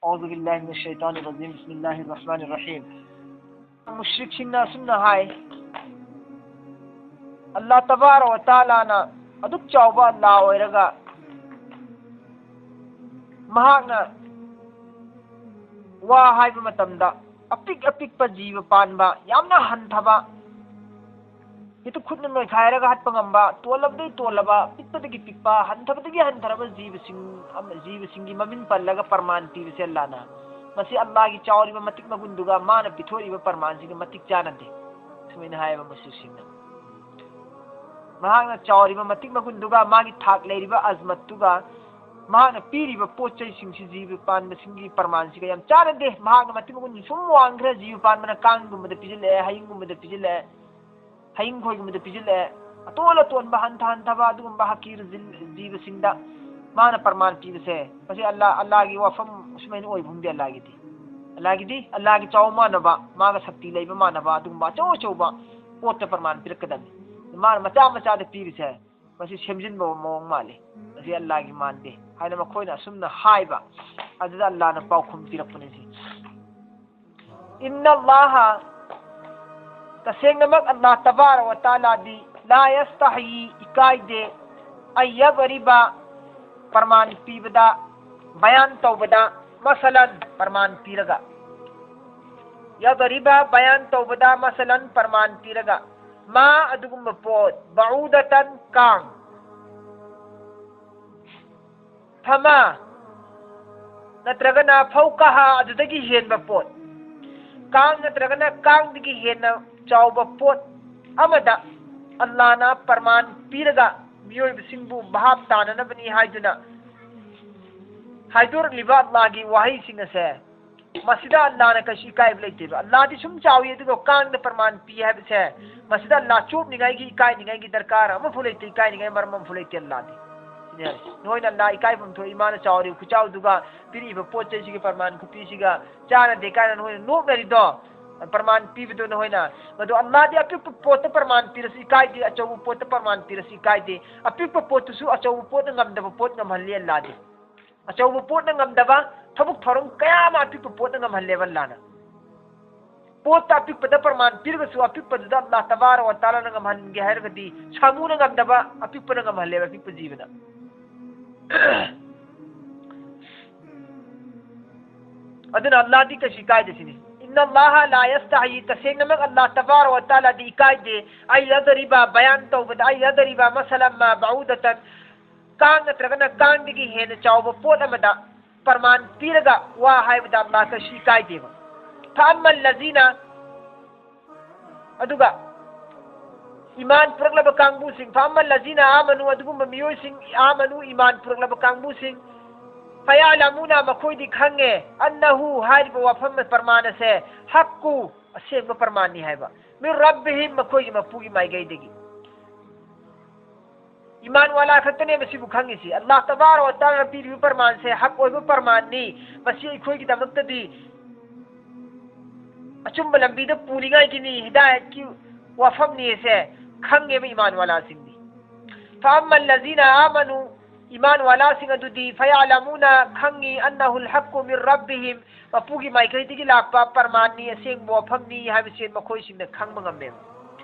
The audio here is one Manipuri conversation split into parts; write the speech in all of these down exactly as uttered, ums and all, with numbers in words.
أعوذ بالله من الشيطان الرجيم. بسم الله الرحمن الرحيم. ꯃꯨꯁ꯭ꯔꯤꯛꯁꯤꯡꯅ ꯑꯁꯨꯝꯅ ꯍꯥꯏ, ꯑꯜꯂꯥꯍ ꯇꯕꯥꯔꯛ ꯋ ꯇꯥꯂꯥꯅ ꯑꯗꯨꯛ ꯆꯥꯎꯕ ꯑꯜꯂꯥꯍ ꯑꯣꯏꯔꯒ, ꯃꯍꯥꯛꯅ ꯋꯥ ꯍꯥꯏꯕ ꯃꯇꯝꯗ ꯑꯄꯤꯛ ꯑꯄꯤꯛꯄ ꯖꯤꯕ ꯄꯥꯟꯕ ꯌꯥꯝꯅ ꯍꯟꯊꯕ, ꯍꯦꯛꯇ ꯈꯨꯠꯅ ꯅꯣꯏꯈꯥꯏꯔꯒ ꯍꯥꯠꯄ ꯉꯝꯕ, ꯇꯣꯜꯂꯕꯗꯒꯤ ꯇꯣꯜꯂꯕ, ꯄꯤꯛꯄꯗꯒꯤ ꯄꯤꯛꯄ, ꯍꯟꯊꯕꯗꯒꯤ ꯍꯟꯊꯔꯕ ꯖꯤꯕꯁꯤꯡ, ꯑꯃ, ꯖꯤꯕꯁꯤꯡꯒꯤ ꯃꯃꯤꯡ ꯄꯜꯂꯒ ꯄ꯭ꯔꯃꯥꯟ ꯄꯤꯕꯁꯦ ꯑꯜꯂꯥꯍꯅ, ꯃꯁꯤ ꯑꯜꯂꯥꯍꯒꯤ ꯆꯥꯎꯔꯤꯕ ꯃꯇꯤꯛ ꯃꯒꯨꯟꯗꯨꯒ ꯃꯥꯅ ꯄꯤꯊꯣꯛꯏꯕ ꯄ꯭ꯔꯃꯥꯟꯁꯤꯒ ꯃꯇꯤꯛ ꯆꯥꯟꯅꯗꯦ꯫ ꯁꯨꯃꯥꯏꯅ ꯍꯥꯏꯌꯦꯕ ꯃꯨꯁ꯭ꯔꯤꯛꯁꯤꯡꯅ꯫ ꯃꯍꯥꯛꯅ ꯆꯥꯎꯔꯤꯕ ꯃꯇꯤꯛ ꯃꯒꯨꯟꯗꯨꯒ ꯃꯥꯒꯤ ꯊꯥꯛ ꯂꯩꯔꯤꯕ ꯑꯖꯃꯠꯇꯨꯒ ꯃꯍꯥꯛꯅ ꯄꯤꯔꯤꯕ ꯄꯣꯠ ꯆꯩꯁꯤꯡꯁꯤ ꯖꯤꯕ ꯄꯥꯟꯕꯁꯤꯡꯒꯤ ꯄ꯭ꯔꯃꯥꯟꯁꯤꯒ ꯌꯥꯝ ꯆꯥꯟꯅꯗꯦ꯫ ꯃꯍꯥꯛꯅ ꯃꯇꯤꯛ ꯃꯒꯨꯟ ꯁꯨꯝ ꯋꯥꯡꯈ꯭ꯔꯦ, ꯖꯤꯕ ꯄꯥꯟꯕꯅ ꯀꯥꯡꯒꯨꯝꯕꯗ ꯄꯤꯖꯜꯂꯛꯑꯦ, ꯍꯌꯤꯡꯒꯨꯝꯕꯗ ꯄꯤꯖꯜꯂꯛꯑꯦ, ꯍꯌꯤꯡ ꯈꯣꯏꯒꯨꯝꯕꯗ ꯄꯤꯖꯜꯂꯛꯑꯦ, ꯑꯇꯣꯟ ꯑꯇꯣꯟꯕ ꯍꯟꯊ ꯍꯟꯊꯕ ꯑꯗꯨꯒꯨꯝꯕ ꯍꯀꯤꯔ ꯖꯤꯟ-, ꯖꯤꯕꯁꯤꯡꯗ ꯃꯥꯅ ꯄ꯭ꯔꯃꯥꯟ ꯄꯤꯕꯁꯦ, ꯃꯁꯤ ꯑꯜꯂꯥ, ꯑꯜꯂꯥꯒꯤ ꯋꯥꯐꯝ ꯑꯁꯨꯃꯥꯏꯅ ꯑꯣꯏꯕ ꯈꯪꯗꯦ ꯑꯜꯂꯥꯒꯤꯗꯤ꯫ ꯑꯜꯂꯥꯒꯤꯗꯤ, ꯑꯜꯂꯥꯒꯤ ꯆꯥꯎ ꯃꯥꯟꯅꯕ, ꯃꯥꯒ ꯁꯛꯇꯤ ꯂꯩꯕ ꯃꯥꯟꯅꯕ ꯑꯗꯨꯒꯨꯝꯕ ꯑꯆꯧ ꯑꯆꯧꯕ ꯄꯣꯠꯇ ꯄ꯭ꯔꯃꯥꯟ ꯄꯤꯔꯛꯀꯗꯕꯅꯤ꯫ ꯃꯥꯅ ꯃꯆꯥ ꯃꯆꯥꯗ ꯄꯤꯔꯤꯁꯦ, ꯃꯁꯤ ꯁꯦꯝꯖꯤꯟꯕ ꯃꯑꯣꯡ ꯃꯥꯜꯂꯤ, ꯃꯁꯤ ꯑꯜꯂꯥꯒꯤ ꯃꯥꯟꯗꯦ ꯍꯥꯏꯅ ꯃꯈꯣꯏꯅ ꯑꯁꯨꯝꯅ ꯍꯥꯏꯕ, ꯑꯗꯨꯗ ꯑꯜꯂꯥꯅ ꯄꯥꯎꯈꯨꯝ ꯄꯤꯔꯛꯄꯅꯤ ꯁꯤ꯫ ꯏꯟꯅ ꯑꯜꯂꯥꯍ, ꯇꯁꯦꯡꯅꯃꯛ ꯑꯜꯂꯥꯍ ꯇꯕꯥꯔꯛ ꯋ ꯇꯥꯂꯥꯗꯤ, ꯂꯥ ꯌꯁꯇꯍꯌꯤ, ꯏꯀꯥꯏꯗꯦ, ꯑꯟ ꯌꯗꯔꯤꯕ, ꯄ꯭ꯔꯃꯥꯟ ꯄꯤꯕꯗ, ꯕꯌꯥꯟ ꯇꯧꯕꯗ, ꯃꯁꯂꯟ, ꯄ꯭ꯔꯃꯥꯟ ꯄꯤꯔꯒ, ꯌꯗꯔꯤꯕ, ꯕꯌꯥꯟ ꯇꯧꯕꯗ, ꯃꯁꯂꯟ, ꯄ꯭ꯔꯃꯥꯟ ꯄꯤꯔꯒ, ꯃꯥ, ꯑꯗꯨꯒꯨꯝꯕ ꯄꯣꯠ, ꯕꯎꯗꯇꯟ, ꯀꯥꯡ, ꯐꯃꯥ, ꯅꯠꯇ꯭ꯔꯒꯅ ꯐꯧꯀꯍꯥ, ꯑꯗꯨꯗꯒꯤ ꯍꯦꯟꯕ ꯄꯣꯠ, ꯀꯥꯡ ꯅꯠꯇ꯭ꯔꯒꯅ ꯀꯥꯡꯗꯒꯤ ꯍꯦꯟꯅ ꯆꯥꯎꯕ ꯄꯣꯠ ꯑꯃꯗ ꯑꯜꯂꯥꯅ ꯄ꯭ꯔꯃꯥꯟ ꯄꯤꯔꯒ ꯃꯤꯑꯣꯏꯕꯁꯤꯡꯕꯨ ꯚꯥꯞ ꯇꯥꯅꯅꯕꯅꯤ ꯍꯥꯏꯗꯨꯅ ꯍꯥꯏꯗꯣꯔꯛꯂꯤꯕ ꯑꯜꯂꯥꯒꯤ ꯋꯥꯍꯩꯁꯤꯡ ꯑꯁꯦ, ꯃꯁꯤꯗ ꯑꯜꯂꯥꯅ ꯀꯩꯁꯨ ꯏꯀꯥꯏꯕ ꯂꯩꯇꯦꯕ꯫ ꯑꯜꯂꯥꯗꯤ ꯁꯨꯝ ꯆꯥꯎꯏ, ꯑꯗꯨꯒ ꯀꯥꯡꯗ ꯄ꯭ꯔꯃꯥꯟ ꯄꯤ ꯍꯥꯏꯕꯁꯦ, ꯃꯁꯤꯗ ꯑꯜꯂꯥ ꯆꯣꯞꯅꯤꯡꯉꯥꯏꯒꯤ, ꯏꯀꯥꯏꯅꯤꯡꯉꯥꯏꯒꯤ ꯗꯔꯀꯥꯔ ꯑꯃꯐꯥꯎ ꯂꯩꯇꯦ, ꯏꯀꯥꯏꯅꯤꯡꯉꯥꯏ ꯃꯔꯝ ꯑꯃꯐꯥꯎ ꯂꯩꯇꯦ ꯑꯜꯂꯥꯗꯤ꯫ ꯁꯤꯅꯤ ꯍꯥꯏꯔꯤꯁꯦ꯫ ꯅꯣꯏꯅ ꯑꯜꯂꯥ ꯏꯀꯥꯏꯐꯝ ꯊꯣꯛꯏ, ꯃꯥꯅ ꯆꯥꯎꯔꯤꯕ ꯈꯨꯆꯥꯎꯗꯨꯒ ꯄꯤꯔꯛꯏꯕ ꯄꯣꯠ ꯆꯩꯁꯤꯒꯤ ꯄ꯭ꯔꯃꯥꯟ ꯈꯨꯄꯤꯁꯤꯒ ꯆꯥꯟꯅꯗꯦ ꯀꯥꯏꯅ ꯅꯣꯏꯅ ꯅꯣꯛꯅꯔꯤꯗꯣ, ꯄ꯭ꯔꯃꯥꯟ ꯄꯤꯕꯗꯣ ꯅꯈꯣꯏꯅ, ꯃꯗꯨ ꯑꯜꯂꯥꯗꯤ ꯑꯄꯤꯛꯄ ꯄꯣꯠꯇ ꯄ꯭ꯔꯃꯥꯟ ꯄꯤꯔꯁꯨ ꯏꯀꯥꯏꯗꯦ, ꯑꯆꯧꯕ ꯄꯣꯠꯇ ꯄ꯭ꯔꯃꯥꯟ ꯄꯤꯔꯁꯨ ꯏꯀꯥꯏꯗꯦ꯫ ꯑꯄꯤꯛꯄ ꯄꯣꯠꯇꯨꯁꯨ ꯑꯆꯧꯕ ꯄꯣꯠꯅ ꯉꯝꯗꯕ ꯄꯣꯠ ꯉꯝꯍꯜꯂꯤ ꯑꯜꯂꯥꯗꯤ꯫ ꯑꯆꯧꯕ ꯄꯣꯠꯅ ꯉꯝꯗꯕ, ꯊꯕꯛ ꯊꯧꯔꯝ ꯀꯌꯥ ꯑꯃ ꯑꯄꯤꯛꯄ ꯄꯣꯠꯅ ꯉꯝꯍꯜꯂꯦꯕ ꯑꯜꯂꯥꯅ꯫ ꯄꯣꯠꯇ ꯑꯄꯤꯛꯄꯗ ꯄ꯭ꯔꯃꯥꯟ ꯄꯤꯔꯒꯁꯨ ꯑꯄꯤꯛꯄꯗꯨꯗ ꯑꯜꯂꯥ ꯇꯕꯥꯔꯛ ꯋ ꯇꯥꯂꯥꯅ ꯉꯝꯍꯟꯒꯦ ꯍꯥꯏꯔꯒꯗꯤ ꯁꯥꯃꯨꯅ ꯉꯝꯗꯕ ꯑꯄꯤꯛꯄꯅ ꯉꯝꯍꯜꯂꯦꯕ, ꯑꯄꯤꯛꯄ ꯖꯤꯕꯅ꯫ ꯑꯗꯨꯅ ꯑꯜꯂꯥꯗꯤ ꯀꯩꯁꯨ ꯏꯀꯥꯏꯗꯦ ꯁꯤꯅꯤ꯫ "ꯏꯟꯅ ꯑꯜꯂꯥꯍ ꯂꯥ ꯌꯁꯇꯍꯌꯤ", ꯇꯁꯦꯡꯅꯃꯛ ꯑꯜꯂꯥ ꯇꯕꯥꯔꯛ ꯋ ꯇꯥꯂꯥꯗꯤ ꯏꯀꯥꯏꯗꯦ꯫ "ꯑꯩ ꯌꯗꯔꯤꯕ", ꯕꯌꯥꯟ ꯇꯧꯕꯗ, "ꯑꯩ ꯌꯗꯔꯤꯕ ꯃꯁꯂꯝ ꯃꯥ ꯕꯎꯗꯇꯟ", ꯀꯥꯡ ꯅꯠꯇ꯭ꯔꯒꯅ ꯀꯥꯡꯗꯒꯤ ꯍꯦꯟꯅ ꯆꯥꯎꯕ ꯄꯣꯠ ꯑꯃꯗ ꯄ꯭ꯔꯃꯥꯟ ꯄꯤꯔꯒ ꯋꯥ ꯍꯥꯏꯕꯗ ꯑꯜꯂꯥ ꯀꯩꯁꯨ ꯏꯀꯥꯏꯗꯦꯕ꯫ ꯐꯥꯝꯃꯜ ꯂꯖꯤꯅ, ꯑꯗꯨꯒ ꯏꯃꯥꯟ ꯄꯨꯔꯛꯂꯕ ꯀꯥꯡꯕꯨꯁꯤꯡ, ꯐꯥꯝꯃꯜ ꯂꯖꯤꯅ ꯑꯥꯃꯅꯨ, ꯑꯗꯨꯒꯨꯝꯕ ꯃꯤꯑꯣꯏꯁꯤꯡ, ꯑꯥꯃꯅꯨ, ꯏꯃꯥꯟ ꯄꯨꯔꯛꯂꯕ ꯀꯥꯡꯕꯨꯁꯤꯡ, ꯐꯌꯥꯂꯃꯨꯅ, ꯃꯈꯣꯏꯗꯤ ꯈꯪꯉꯦ, ꯑꯟꯅꯍꯨ, ꯍꯥꯏꯔꯤꯕ ꯋꯥꯐꯝ ꯄ꯭ꯔꯃꯥꯟ ꯑꯁꯦ, ꯍꯛꯀꯨ, ꯑꯁꯦꯡꯕ ꯄ꯭ꯔꯃꯥꯟꯅꯤ ꯍꯥꯏꯕ, ꯃꯤꯟ ꯔꯕꯤꯍꯤꯝ, ꯃꯈꯣꯏꯒꯤ ꯃꯄꯨꯒꯤ ꯃꯥꯏꯀꯩꯗꯒꯤ꯫ ꯏꯃꯥꯟ ꯋꯥꯂꯥ ꯈꯛꯇꯅꯦꯕ ꯁꯤꯕꯨ ꯈꯪꯉꯤꯁꯤ꯫ ꯑꯜꯂꯥꯍ ꯇꯕꯥꯔꯛ ꯋ ꯇꯥꯂꯥꯅ ꯄꯤꯔꯤꯕ ꯄ꯭ꯔꯃꯥꯟꯁꯦ ꯍꯛ ꯑꯣꯏꯕ ꯄ꯭ꯔꯃꯥꯟꯅꯤ, ꯃꯁꯤ ꯑꯩꯈꯣꯏꯒꯤꯗꯃꯛꯇꯗꯤ ꯑꯆꯨꯝꯕ ꯂꯝꯕꯤꯗ ꯄꯨꯅꯤꯡꯉꯥꯏꯒꯤꯅꯤ, ꯍꯤꯗꯥꯌꯠꯀꯤ ꯋꯥꯐꯝꯅꯤ ꯑꯁꯦ ꯈꯪꯉꯦꯕ ꯏꯃꯥꯟ ꯋꯥꯂꯥꯁꯤꯡꯗꯤ꯫ ꯐꯥꯝꯃꯜ ꯂꯖꯤꯅ ꯑꯥꯃꯅꯨ, ꯏꯃꯥꯟ ꯋꯥꯂꯥꯁꯤꯡ ꯑꯗꯨꯗꯤ, ꯐꯌꯥꯂꯃꯨꯅ, ꯈꯪꯉꯤ, ꯑꯟꯅꯍꯨꯜ ꯍꯛꯀꯨ ꯃꯤꯟ ꯔꯕꯤꯍꯤꯝ, ꯃꯄꯨꯒꯤ ꯃꯥꯏꯀꯩꯗꯒꯤ ꯂꯥꯛꯄ ꯄ꯭ꯔꯃꯥꯟꯅꯤ, ꯑꯁꯦꯡꯕ ꯋꯥꯐꯝꯅꯤ ꯍꯥꯏꯕꯁꯤ ꯃꯈꯣꯏꯁꯤꯡꯅ ꯈꯪꯕ ꯉꯝꯃꯦꯕ꯫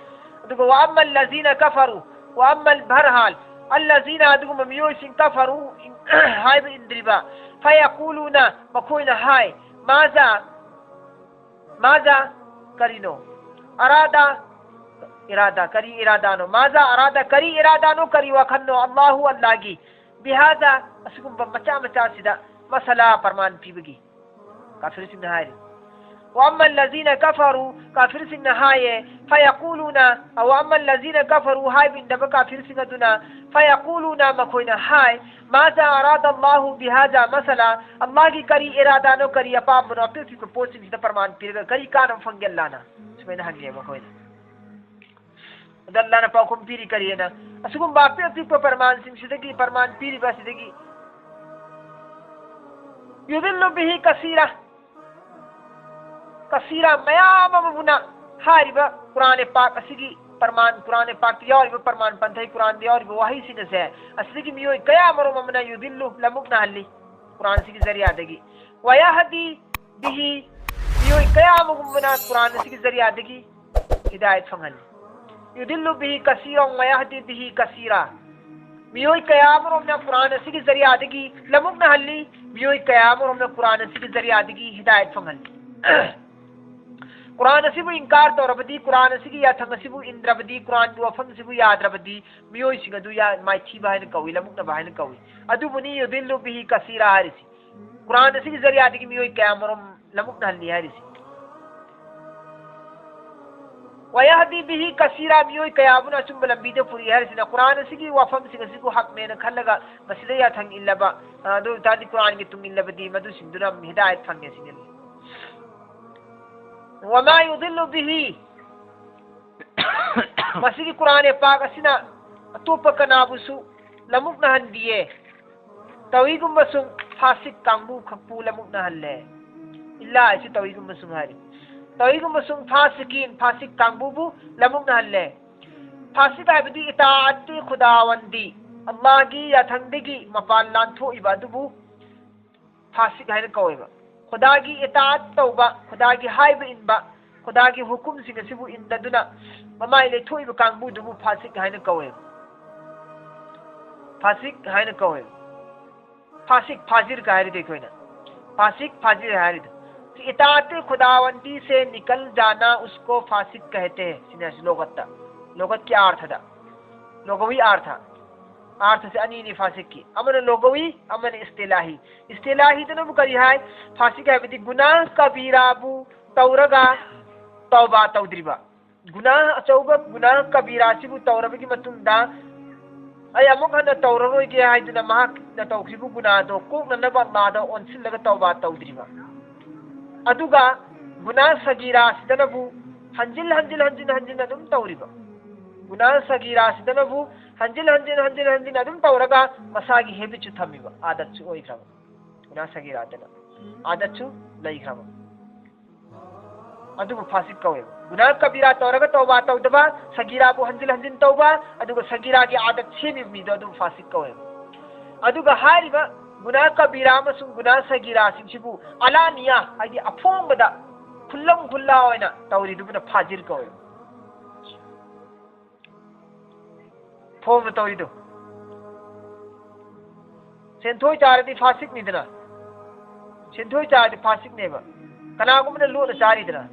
ꯑꯗꯨꯒ "ꯋꯥ ꯑꯝꯃꯜ ꯂꯖꯤꯅ ꯀꯐꯔꯨ", ꯋꯥ ꯑꯝꯃꯜ, ꯚꯔꯍꯥꯜ, "ꯑꯜꯂꯖꯤꯅ", ꯑꯗꯨꯒꯨꯝꯕ ꯃꯤꯑꯣꯏꯁꯤꯡ, "ꯀꯐꯔꯨ", ꯏꯟ-, ꯍꯥꯏꯕ ꯏꯟꯗ꯭ꯔꯤꯕ, "ꯐꯌꯥꯀꯨꯂꯨꯅ", ꯃꯈꯣꯏꯅ ꯍꯥꯏ, "ꯃꯥꯖꯥ", ꯃꯥꯖꯥ, ꯀꯔꯤꯅꯣ? "ꯑꯔꯥꯗꯥ", ꯏꯔꯥꯗꯥ, ꯀꯔꯤ ꯏꯔꯥꯗꯥꯅꯣ? "ꯃꯥꯖꯥ ꯑꯔꯥꯗꯥ", ꯀꯔꯤ ꯏꯔꯥꯗꯥꯅꯣ, ꯀꯔꯤ ꯋꯥꯈꯜꯅꯣ? "ꯑꯜꯂꯥꯍꯨ", ꯑꯜꯂꯥꯒꯤ, "ꯕꯤꯍꯥꯖꯥ", ꯑꯁꯤꯒꯨꯝꯕ ꯃꯆꯥ ꯃꯆꯥꯁꯤꯗ, "ꯃꯁꯂꯥ", ꯄ꯭ꯔꯃꯥꯟ ꯄꯤꯕꯒꯤ꯫ ꯀꯥꯐꯤꯔꯁꯤꯡꯅ ꯍꯥꯏꯔꯤ꯫ "ꯋꯥ ꯑꯝꯃꯜ ꯂꯖꯤꯅ ꯀꯐꯔꯨ", ꯀꯥꯐꯤꯔꯁꯤꯡꯅ ꯍꯥꯏꯌꯦ, "ꯐꯌꯥꯀꯨꯂꯨꯅ", "ꯋꯥ ꯑꯝꯃꯜ ꯂꯖꯤꯅ ꯀꯐꯔꯨ" ꯍꯥꯏꯕ ꯏꯟꯗꯕ ꯀꯥꯐꯤꯔꯁꯤꯡ ꯑꯗꯨꯅ, "ꯐꯌꯥꯀꯨꯂꯨꯅ", ꯃꯈꯣꯏꯅ ꯍꯥꯏ, "ꯃꯥꯖꯥ ꯑꯔꯥꯗ ꯑꯜꯂꯥꯍꯨ ꯕꯤꯍꯥꯖꯥ ꯃꯁꯂꯥ", ꯑꯜꯂꯥꯍꯒꯤ ꯀꯔꯤ ꯏꯔꯥꯗꯥꯅꯣ, ꯀꯔꯤ ꯑꯄꯥꯝꯕꯅꯣ, ꯑꯄꯤꯛ ꯑꯄꯤꯛꯄ ꯄꯣꯠꯁꯤꯡꯁꯤꯗ ꯄ꯭ꯔꯃꯥꯟ ꯄꯤꯔꯒ ꯀꯔꯤ ꯀꯥꯟꯅꯕ ꯐꯪꯒꯦ ꯑꯜꯂꯥꯅ? ꯁꯨꯃꯥꯏꯅ ꯍꯪꯉꯦ ꯃꯈꯣꯏꯅ꯫ ꯑꯗ ꯑꯜꯂꯥꯅ ꯄꯥꯎꯈꯨꯝ ꯄꯤꯔꯤ ꯀꯔꯤꯅ? ꯑꯁꯤꯒꯨꯝꯕ ꯑꯄꯤꯛ ꯑꯄꯤꯛꯄ ꯄ꯭ꯔꯃꯥꯟꯁꯤꯡꯁꯤꯗꯒꯤ, ꯄ꯭ꯔꯃꯥꯟ ꯄꯤꯔꯤꯕ ꯑꯁꯤꯗꯒꯤ, "ꯌꯨꯗꯤꯜꯂꯨ ꯕꯤꯍꯤ ꯀꯁꯤꯔꯥ", ꯀꯁꯤꯔꯥ, ꯃꯌꯥꯝ ꯑꯃꯕꯨꯅ ꯍꯥꯏꯔꯤꯕ ꯀꯨꯔꯥꯟ ꯄꯥꯛ ꯑꯁꯤꯒꯤ ꯄ꯭ꯔꯃꯥꯟ, ꯀꯨꯔꯥꯟ ꯄꯥꯛꯇ ꯌꯥꯎꯔꯤꯕ ꯄ꯭ꯔꯃꯥꯟ ꯄꯟꯊꯩ, ꯀꯨꯔꯥꯟꯗ ꯌꯥꯎꯔꯤꯕ ꯋꯥꯍꯩꯁꯤꯡ ꯑꯁꯦ ꯑꯁꯤꯗꯒꯤ ꯃꯤꯑꯣꯏ ꯀꯌꯥ ꯃꯔꯨꯝ ꯑꯃꯅ ꯌꯨꯗꯤꯜꯂꯨ, ꯂꯃꯨꯛꯅꯍꯜꯂꯤ꯫ ꯀꯨꯔꯥꯟꯁꯤꯒꯤ ꯖꯔꯤꯌꯥꯗꯒꯤ꯫ ꯋꯌꯍꯗꯤ ꯕꯤꯍꯤ, ꯃꯤꯑꯣꯏ ꯀꯌꯥ ꯑꯃꯒꯨꯝꯕꯅ ꯀꯨꯔꯥꯟ ꯑꯁꯤꯒꯤ ꯖꯔꯤꯌꯥꯗꯒꯤ ꯍꯤꯗꯥꯌꯠ ꯐꯪꯍꯜꯂꯤ꯫ ꯌꯨꯗꯤꯜꯂꯨ ꯕꯤꯍꯤ ꯀꯁꯤꯔꯥ ꯋꯌꯍꯗꯤ ꯕꯤꯍꯤ ꯀꯁꯤꯔꯥ, ꯃꯤꯑꯣꯏ ꯀꯌꯥ ꯑꯃꯔꯣꯝꯅ ꯀꯨꯔꯥꯟ ꯑꯁꯤꯒꯤ ꯖꯔꯤꯌꯥꯗꯒꯤ ꯂꯃꯨꯛꯅꯍꯜꯂꯤ, ꯃꯤꯑꯣꯏ ꯀꯌꯥ ꯑꯃꯔꯣꯝꯅ ꯀꯨꯔꯥꯟ ꯑꯁꯤꯒꯤ ꯖꯔꯤꯌꯥꯗꯒꯤ ꯍꯤꯗꯥꯌꯠ ꯐꯪꯍꯜꯂꯤ꯫ ꯀꯨꯔꯥꯟ ꯑꯁꯤꯕꯨ ꯏꯟꯀꯥꯔ ꯇꯧꯔꯕꯗꯤ, ꯀꯨꯔꯥꯟ ꯑꯁꯤꯒꯤ ꯌꯥꯊꯪ ꯑꯁꯤꯕꯨ ꯏꯟꯗ꯭ꯔꯕꯗꯤ, ꯀꯨꯔꯥꯟꯒꯤ ꯋꯥꯐꯝ ꯑꯁꯤꯕꯨ ꯌꯥꯗ꯭ꯔꯕꯗꯤ, ꯃꯤꯑꯣꯏꯁꯤꯡ ꯑꯗꯨ ꯌꯥ-, ꯃꯥꯏꯊꯤꯕ ꯍꯥꯏꯅ ꯀꯧꯏ, ꯂꯃꯨꯛꯅꯕ ꯍꯥꯏꯅ ꯀꯧꯏ꯫ ꯑꯗꯨꯕꯨꯅꯤ ꯌꯨꯗꯤꯜꯂꯨ ꯕꯤꯍꯤ ꯀꯁꯤꯔꯥ ꯍꯥꯏꯔꯤꯁꯤ꯫ ꯀꯨꯔꯥꯟ ꯑꯁꯤꯒꯤ ꯖꯔꯤꯌꯥꯗꯒꯤ ꯃꯤꯑꯣꯏ ꯀꯌꯥ ꯃꯔꯨꯝ ꯂꯃꯨꯛꯅꯍꯜꯂꯤ ꯍꯥꯏꯔꯤꯁꯤ꯫ ꯋꯌꯍꯗꯤ ꯕꯤꯍꯤ ꯀꯁꯤꯔꯥ, ꯃꯤꯑꯣꯏ ꯀꯌꯥ ꯑꯃꯅ ꯑꯆꯨꯝꯕ ꯂꯝꯕꯤꯗ ꯄꯨꯔꯤ ꯍꯥꯏꯔꯤꯁꯤꯅ ꯀꯨꯔꯥꯟ ꯑꯁꯤꯒꯤ ꯋꯥꯐꯝꯁꯤꯡ ꯑꯁꯤꯕꯨ ꯍꯛꯅꯦꯅ ꯈꯜꯂꯒ ꯃꯁꯤꯗ ꯌꯥꯊꯪ ꯏꯜꯂꯕ, ꯑꯗꯨ ꯑꯣꯏꯇꯥꯔꯗꯤ ꯀꯨꯔꯥꯟꯒꯤ ꯇꯨꯡ ꯏꯜꯂꯕꯗꯤ ꯃꯗꯨꯁꯤꯡꯗꯨꯅ ꯍꯤꯗꯥꯌꯠ ꯐꯪꯉꯦ ꯁꯤꯅꯤ꯫ ꯋꯃꯥ ꯌꯨꯗꯤꯜꯂꯨ ꯕꯤꯍꯤ, ꯃꯁꯤꯒꯤ ꯀꯨꯔꯥꯟ ꯄꯥꯛ ꯑꯁꯤꯅ ꯑꯇꯣꯞꯄ ꯀꯅꯥꯕꯨꯁꯨ ꯂꯃꯨꯛꯅꯍꯟꯗꯤꯌꯦ꯫ ꯇꯧꯏꯒꯨꯝꯕꯁꯨꯡ ꯐꯥꯁꯤꯛ ꯀꯥꯡꯕꯨ ꯈꯛꯄꯨ ꯂꯃꯨꯛꯅꯍꯜꯂꯦ꯫ ꯏꯜꯂꯥ ꯍꯥꯏꯁꯤ ꯇꯧꯏꯒꯨꯝꯕꯁꯨꯡ ꯍꯥꯏꯔꯤ꯫ ꯇꯧꯏꯒꯨꯝꯕꯁꯨꯡ ꯐꯥꯁꯤꯀꯤꯟ, ꯐꯥꯁꯤꯛ ꯀꯥꯡꯕꯨꯕꯨ ꯂꯃꯨꯛꯅꯍꯜꯂꯦ꯫ ꯐꯥꯁꯤꯛ ꯍꯥꯏꯕꯗꯤ ꯏꯇꯥꯑꯠꯇꯤ ꯈꯨꯗꯥꯋꯟꯗꯤ, ꯑꯜꯂꯥꯍꯒꯤ ꯌꯥꯊꯪꯗꯒꯤ ꯃꯄꯥꯟ ꯂꯥꯟꯊꯣꯛꯏꯕ ꯑꯗꯨꯕꯨ ꯐꯥꯁꯤꯛ ꯍꯥꯏꯅ ꯀꯧꯋꯦꯕ꯫ ꯈꯨꯗꯥꯒꯤ ꯏꯇꯥꯑꯠ ꯇꯧꯕ, ꯈꯨꯗꯥꯒꯤ ꯍꯥꯏꯕ ꯏꯟꯕ, ꯈꯨꯗꯥꯒꯤ ꯍꯨꯀꯨꯝꯁꯤꯡ ꯑꯁꯤꯕꯨ ꯏꯟꯗꯗꯨꯅ ꯃꯃꯥꯏ ꯂꯩꯊꯣꯛꯏꯕ ꯀꯥꯡꯕꯨꯗꯨꯕꯨ ꯐꯥꯁꯤꯛ ꯍꯥꯏꯅ ꯀꯧꯋꯦꯕ꯫ ꯐꯥꯁꯤꯛ ꯍꯥꯏꯅ ꯀꯧꯋꯦꯕ꯫ ꯐꯥꯁꯤꯛ, ꯐꯥꯖꯤꯔ ꯀ ꯍꯥꯏꯔꯗꯤ ꯑꯩꯈꯣꯏꯅ꯫ ꯐꯥꯁꯤꯛ, ꯐꯥꯖꯤꯔ ꯍꯥꯏꯔꯤꯗꯣ꯫ ꯏꯇꯥꯑꯠ ꯈꯨꯗꯥꯋꯟꯗꯤ ꯁꯦ ꯅꯤꯀꯜ ꯖꯥꯅꯥ ꯎꯁꯀꯣ ꯐꯥꯁꯤꯛ ꯀꯍꯇꯦ ꯍꯦ꯫ ꯁꯤꯅ ꯂꯣꯒꯠꯇ꯫ ꯂꯣꯒꯠꯀꯤ ꯑꯥꯔꯊꯗ꯫ ꯂꯣꯒꯋꯤ ꯑꯥꯔꯊ꯫ ꯑꯥꯔꯊꯁꯦ ꯑꯅꯤꯅꯤ ꯐꯥꯁꯤꯛꯀꯤ꯫ ꯑꯃꯅ ꯂꯣꯒꯋꯤ, ꯑꯃꯅ ꯏꯁꯇꯤꯂꯥꯍꯤ꯫ ꯏꯁꯇꯤꯂꯥꯍꯤꯗꯅꯕꯨ ꯀꯔꯤ ꯍꯥꯏ? ꯐꯥꯁꯤꯛ ꯍꯥꯏꯕꯗꯤ ꯒꯨꯅꯥ ꯀꯕꯤꯔꯥꯕꯨ ꯇꯧꯔꯒ ꯇꯧꯕꯥ ꯇꯧꯗ꯭ꯔꯤꯕ꯫ ꯒꯨꯅꯥ ꯑꯆꯧꯕ, ꯒꯨꯅꯥ ꯀꯕꯤꯔꯥꯁꯤꯕꯨ ꯇꯧꯔꯕꯒꯤ ꯃꯇꯨꯡꯗ ꯑꯩ ꯑꯃꯨꯛ ꯍꯟꯅ ꯇꯧꯔꯔꯣꯏꯒꯦ ꯍꯥꯏꯗꯨꯅ ꯃꯍꯥꯛꯅ ꯇꯧꯈꯤꯕ ꯒꯨꯅꯥꯗꯣ ꯀꯣꯛꯅꯅꯕ ꯑꯜꯂꯥꯗ ꯑꯣꯟꯁꯤꯜꯂꯒ ꯇꯧꯕꯥ ꯇꯧꯗ꯭ꯔꯤꯕ꯫ ꯑꯗꯨꯒ ꯒꯨꯅꯥ ꯁꯒꯤꯔꯥꯁꯤꯗꯅꯕꯨ ꯍꯟꯖꯤꯜ ꯍꯟꯖꯤꯜ ꯍꯟꯖꯤꯟ ꯍꯟꯖꯤꯟ ꯑꯗꯨꯝ ꯇꯧꯔꯤꯕ꯫ ꯒꯨꯅꯥ ꯁꯒꯤꯔꯥꯁꯤꯗꯅꯕꯨ ꯍꯟꯖꯤꯜ ꯍꯟꯖꯤꯟ ꯍꯟꯖꯤꯟ ꯍꯟꯖꯤꯟ ꯑꯗꯨꯝ ꯇꯧꯔꯒ ꯃꯁꯥꯒꯤ ꯍꯦꯕꯤꯠꯁꯨ ꯊꯝꯃꯤꯕ, ꯑꯥꯗꯠꯁꯨ ꯑꯣꯏꯈ꯭ꯔꯕ꯫ ꯒꯨꯅꯥ ꯁꯒꯤꯔꯥꯗꯅ ꯑꯥꯗꯠꯁꯨ ꯂꯩꯈ꯭ꯔꯕ꯫ ꯑꯗꯨꯕꯨ ꯐꯥꯁꯤꯛ ꯀꯧꯋꯦꯕ꯫ ꯒꯨꯅꯥ ꯀꯕꯤꯔꯥ ꯇꯧꯔꯒ ꯇꯧꯕꯥ ꯇꯧꯗꯕ, ꯁꯒꯤꯔꯥꯕꯨ ꯍꯟꯖꯤꯟ ꯍꯟꯖꯤꯟ ꯇꯧꯕ, ꯑꯗꯨꯒ ꯁꯒꯤꯔꯥꯒꯤ ꯑꯥꯗꯠ ꯁꯦꯝꯃꯤꯕ ꯃꯤꯗꯣ ꯑꯗꯨꯕꯨ ꯐꯥꯁꯤꯛ ꯀꯧꯋꯦꯕ꯫ ꯑꯗꯨꯒ ꯍꯥꯏꯔꯤꯕ ꯒꯨꯅꯥ ꯀꯕꯤꯔꯥ ꯑꯃꯁꯨꯡ ꯒꯨꯅꯥ ꯁꯒꯤꯔꯥꯁꯤꯡꯁꯤꯕꯨ ꯑꯂꯥꯅꯤꯌꯥ, ꯍꯥꯏꯗꯤ ꯑꯐꯣꯡꯕꯗ, ꯈꯨꯜꯂꯝ ꯈꯨꯜꯂꯥ ꯑꯣꯏꯅ ꯇꯧꯔꯤꯗꯨꯕꯨꯅ ꯐꯥꯖꯤꯔ ꯀꯧꯋꯦꯕ꯫ ꯐꯣꯡꯅ ꯇꯧꯔꯤꯗꯣ꯫ ꯁꯦꯟꯊꯣꯏ ꯆꯥꯔꯗꯤ ꯐꯥꯁꯤꯛꯅꯤꯗꯅ꯫ ꯁꯦꯟꯊꯣꯏ ꯆꯥꯔꯗꯤ ꯐꯥꯁꯤꯛꯅꯦꯕ꯫ ꯀꯅꯥꯒꯨꯝꯕꯅ ꯂꯣꯠꯅ ꯆꯥꯔꯤꯗꯅ꯫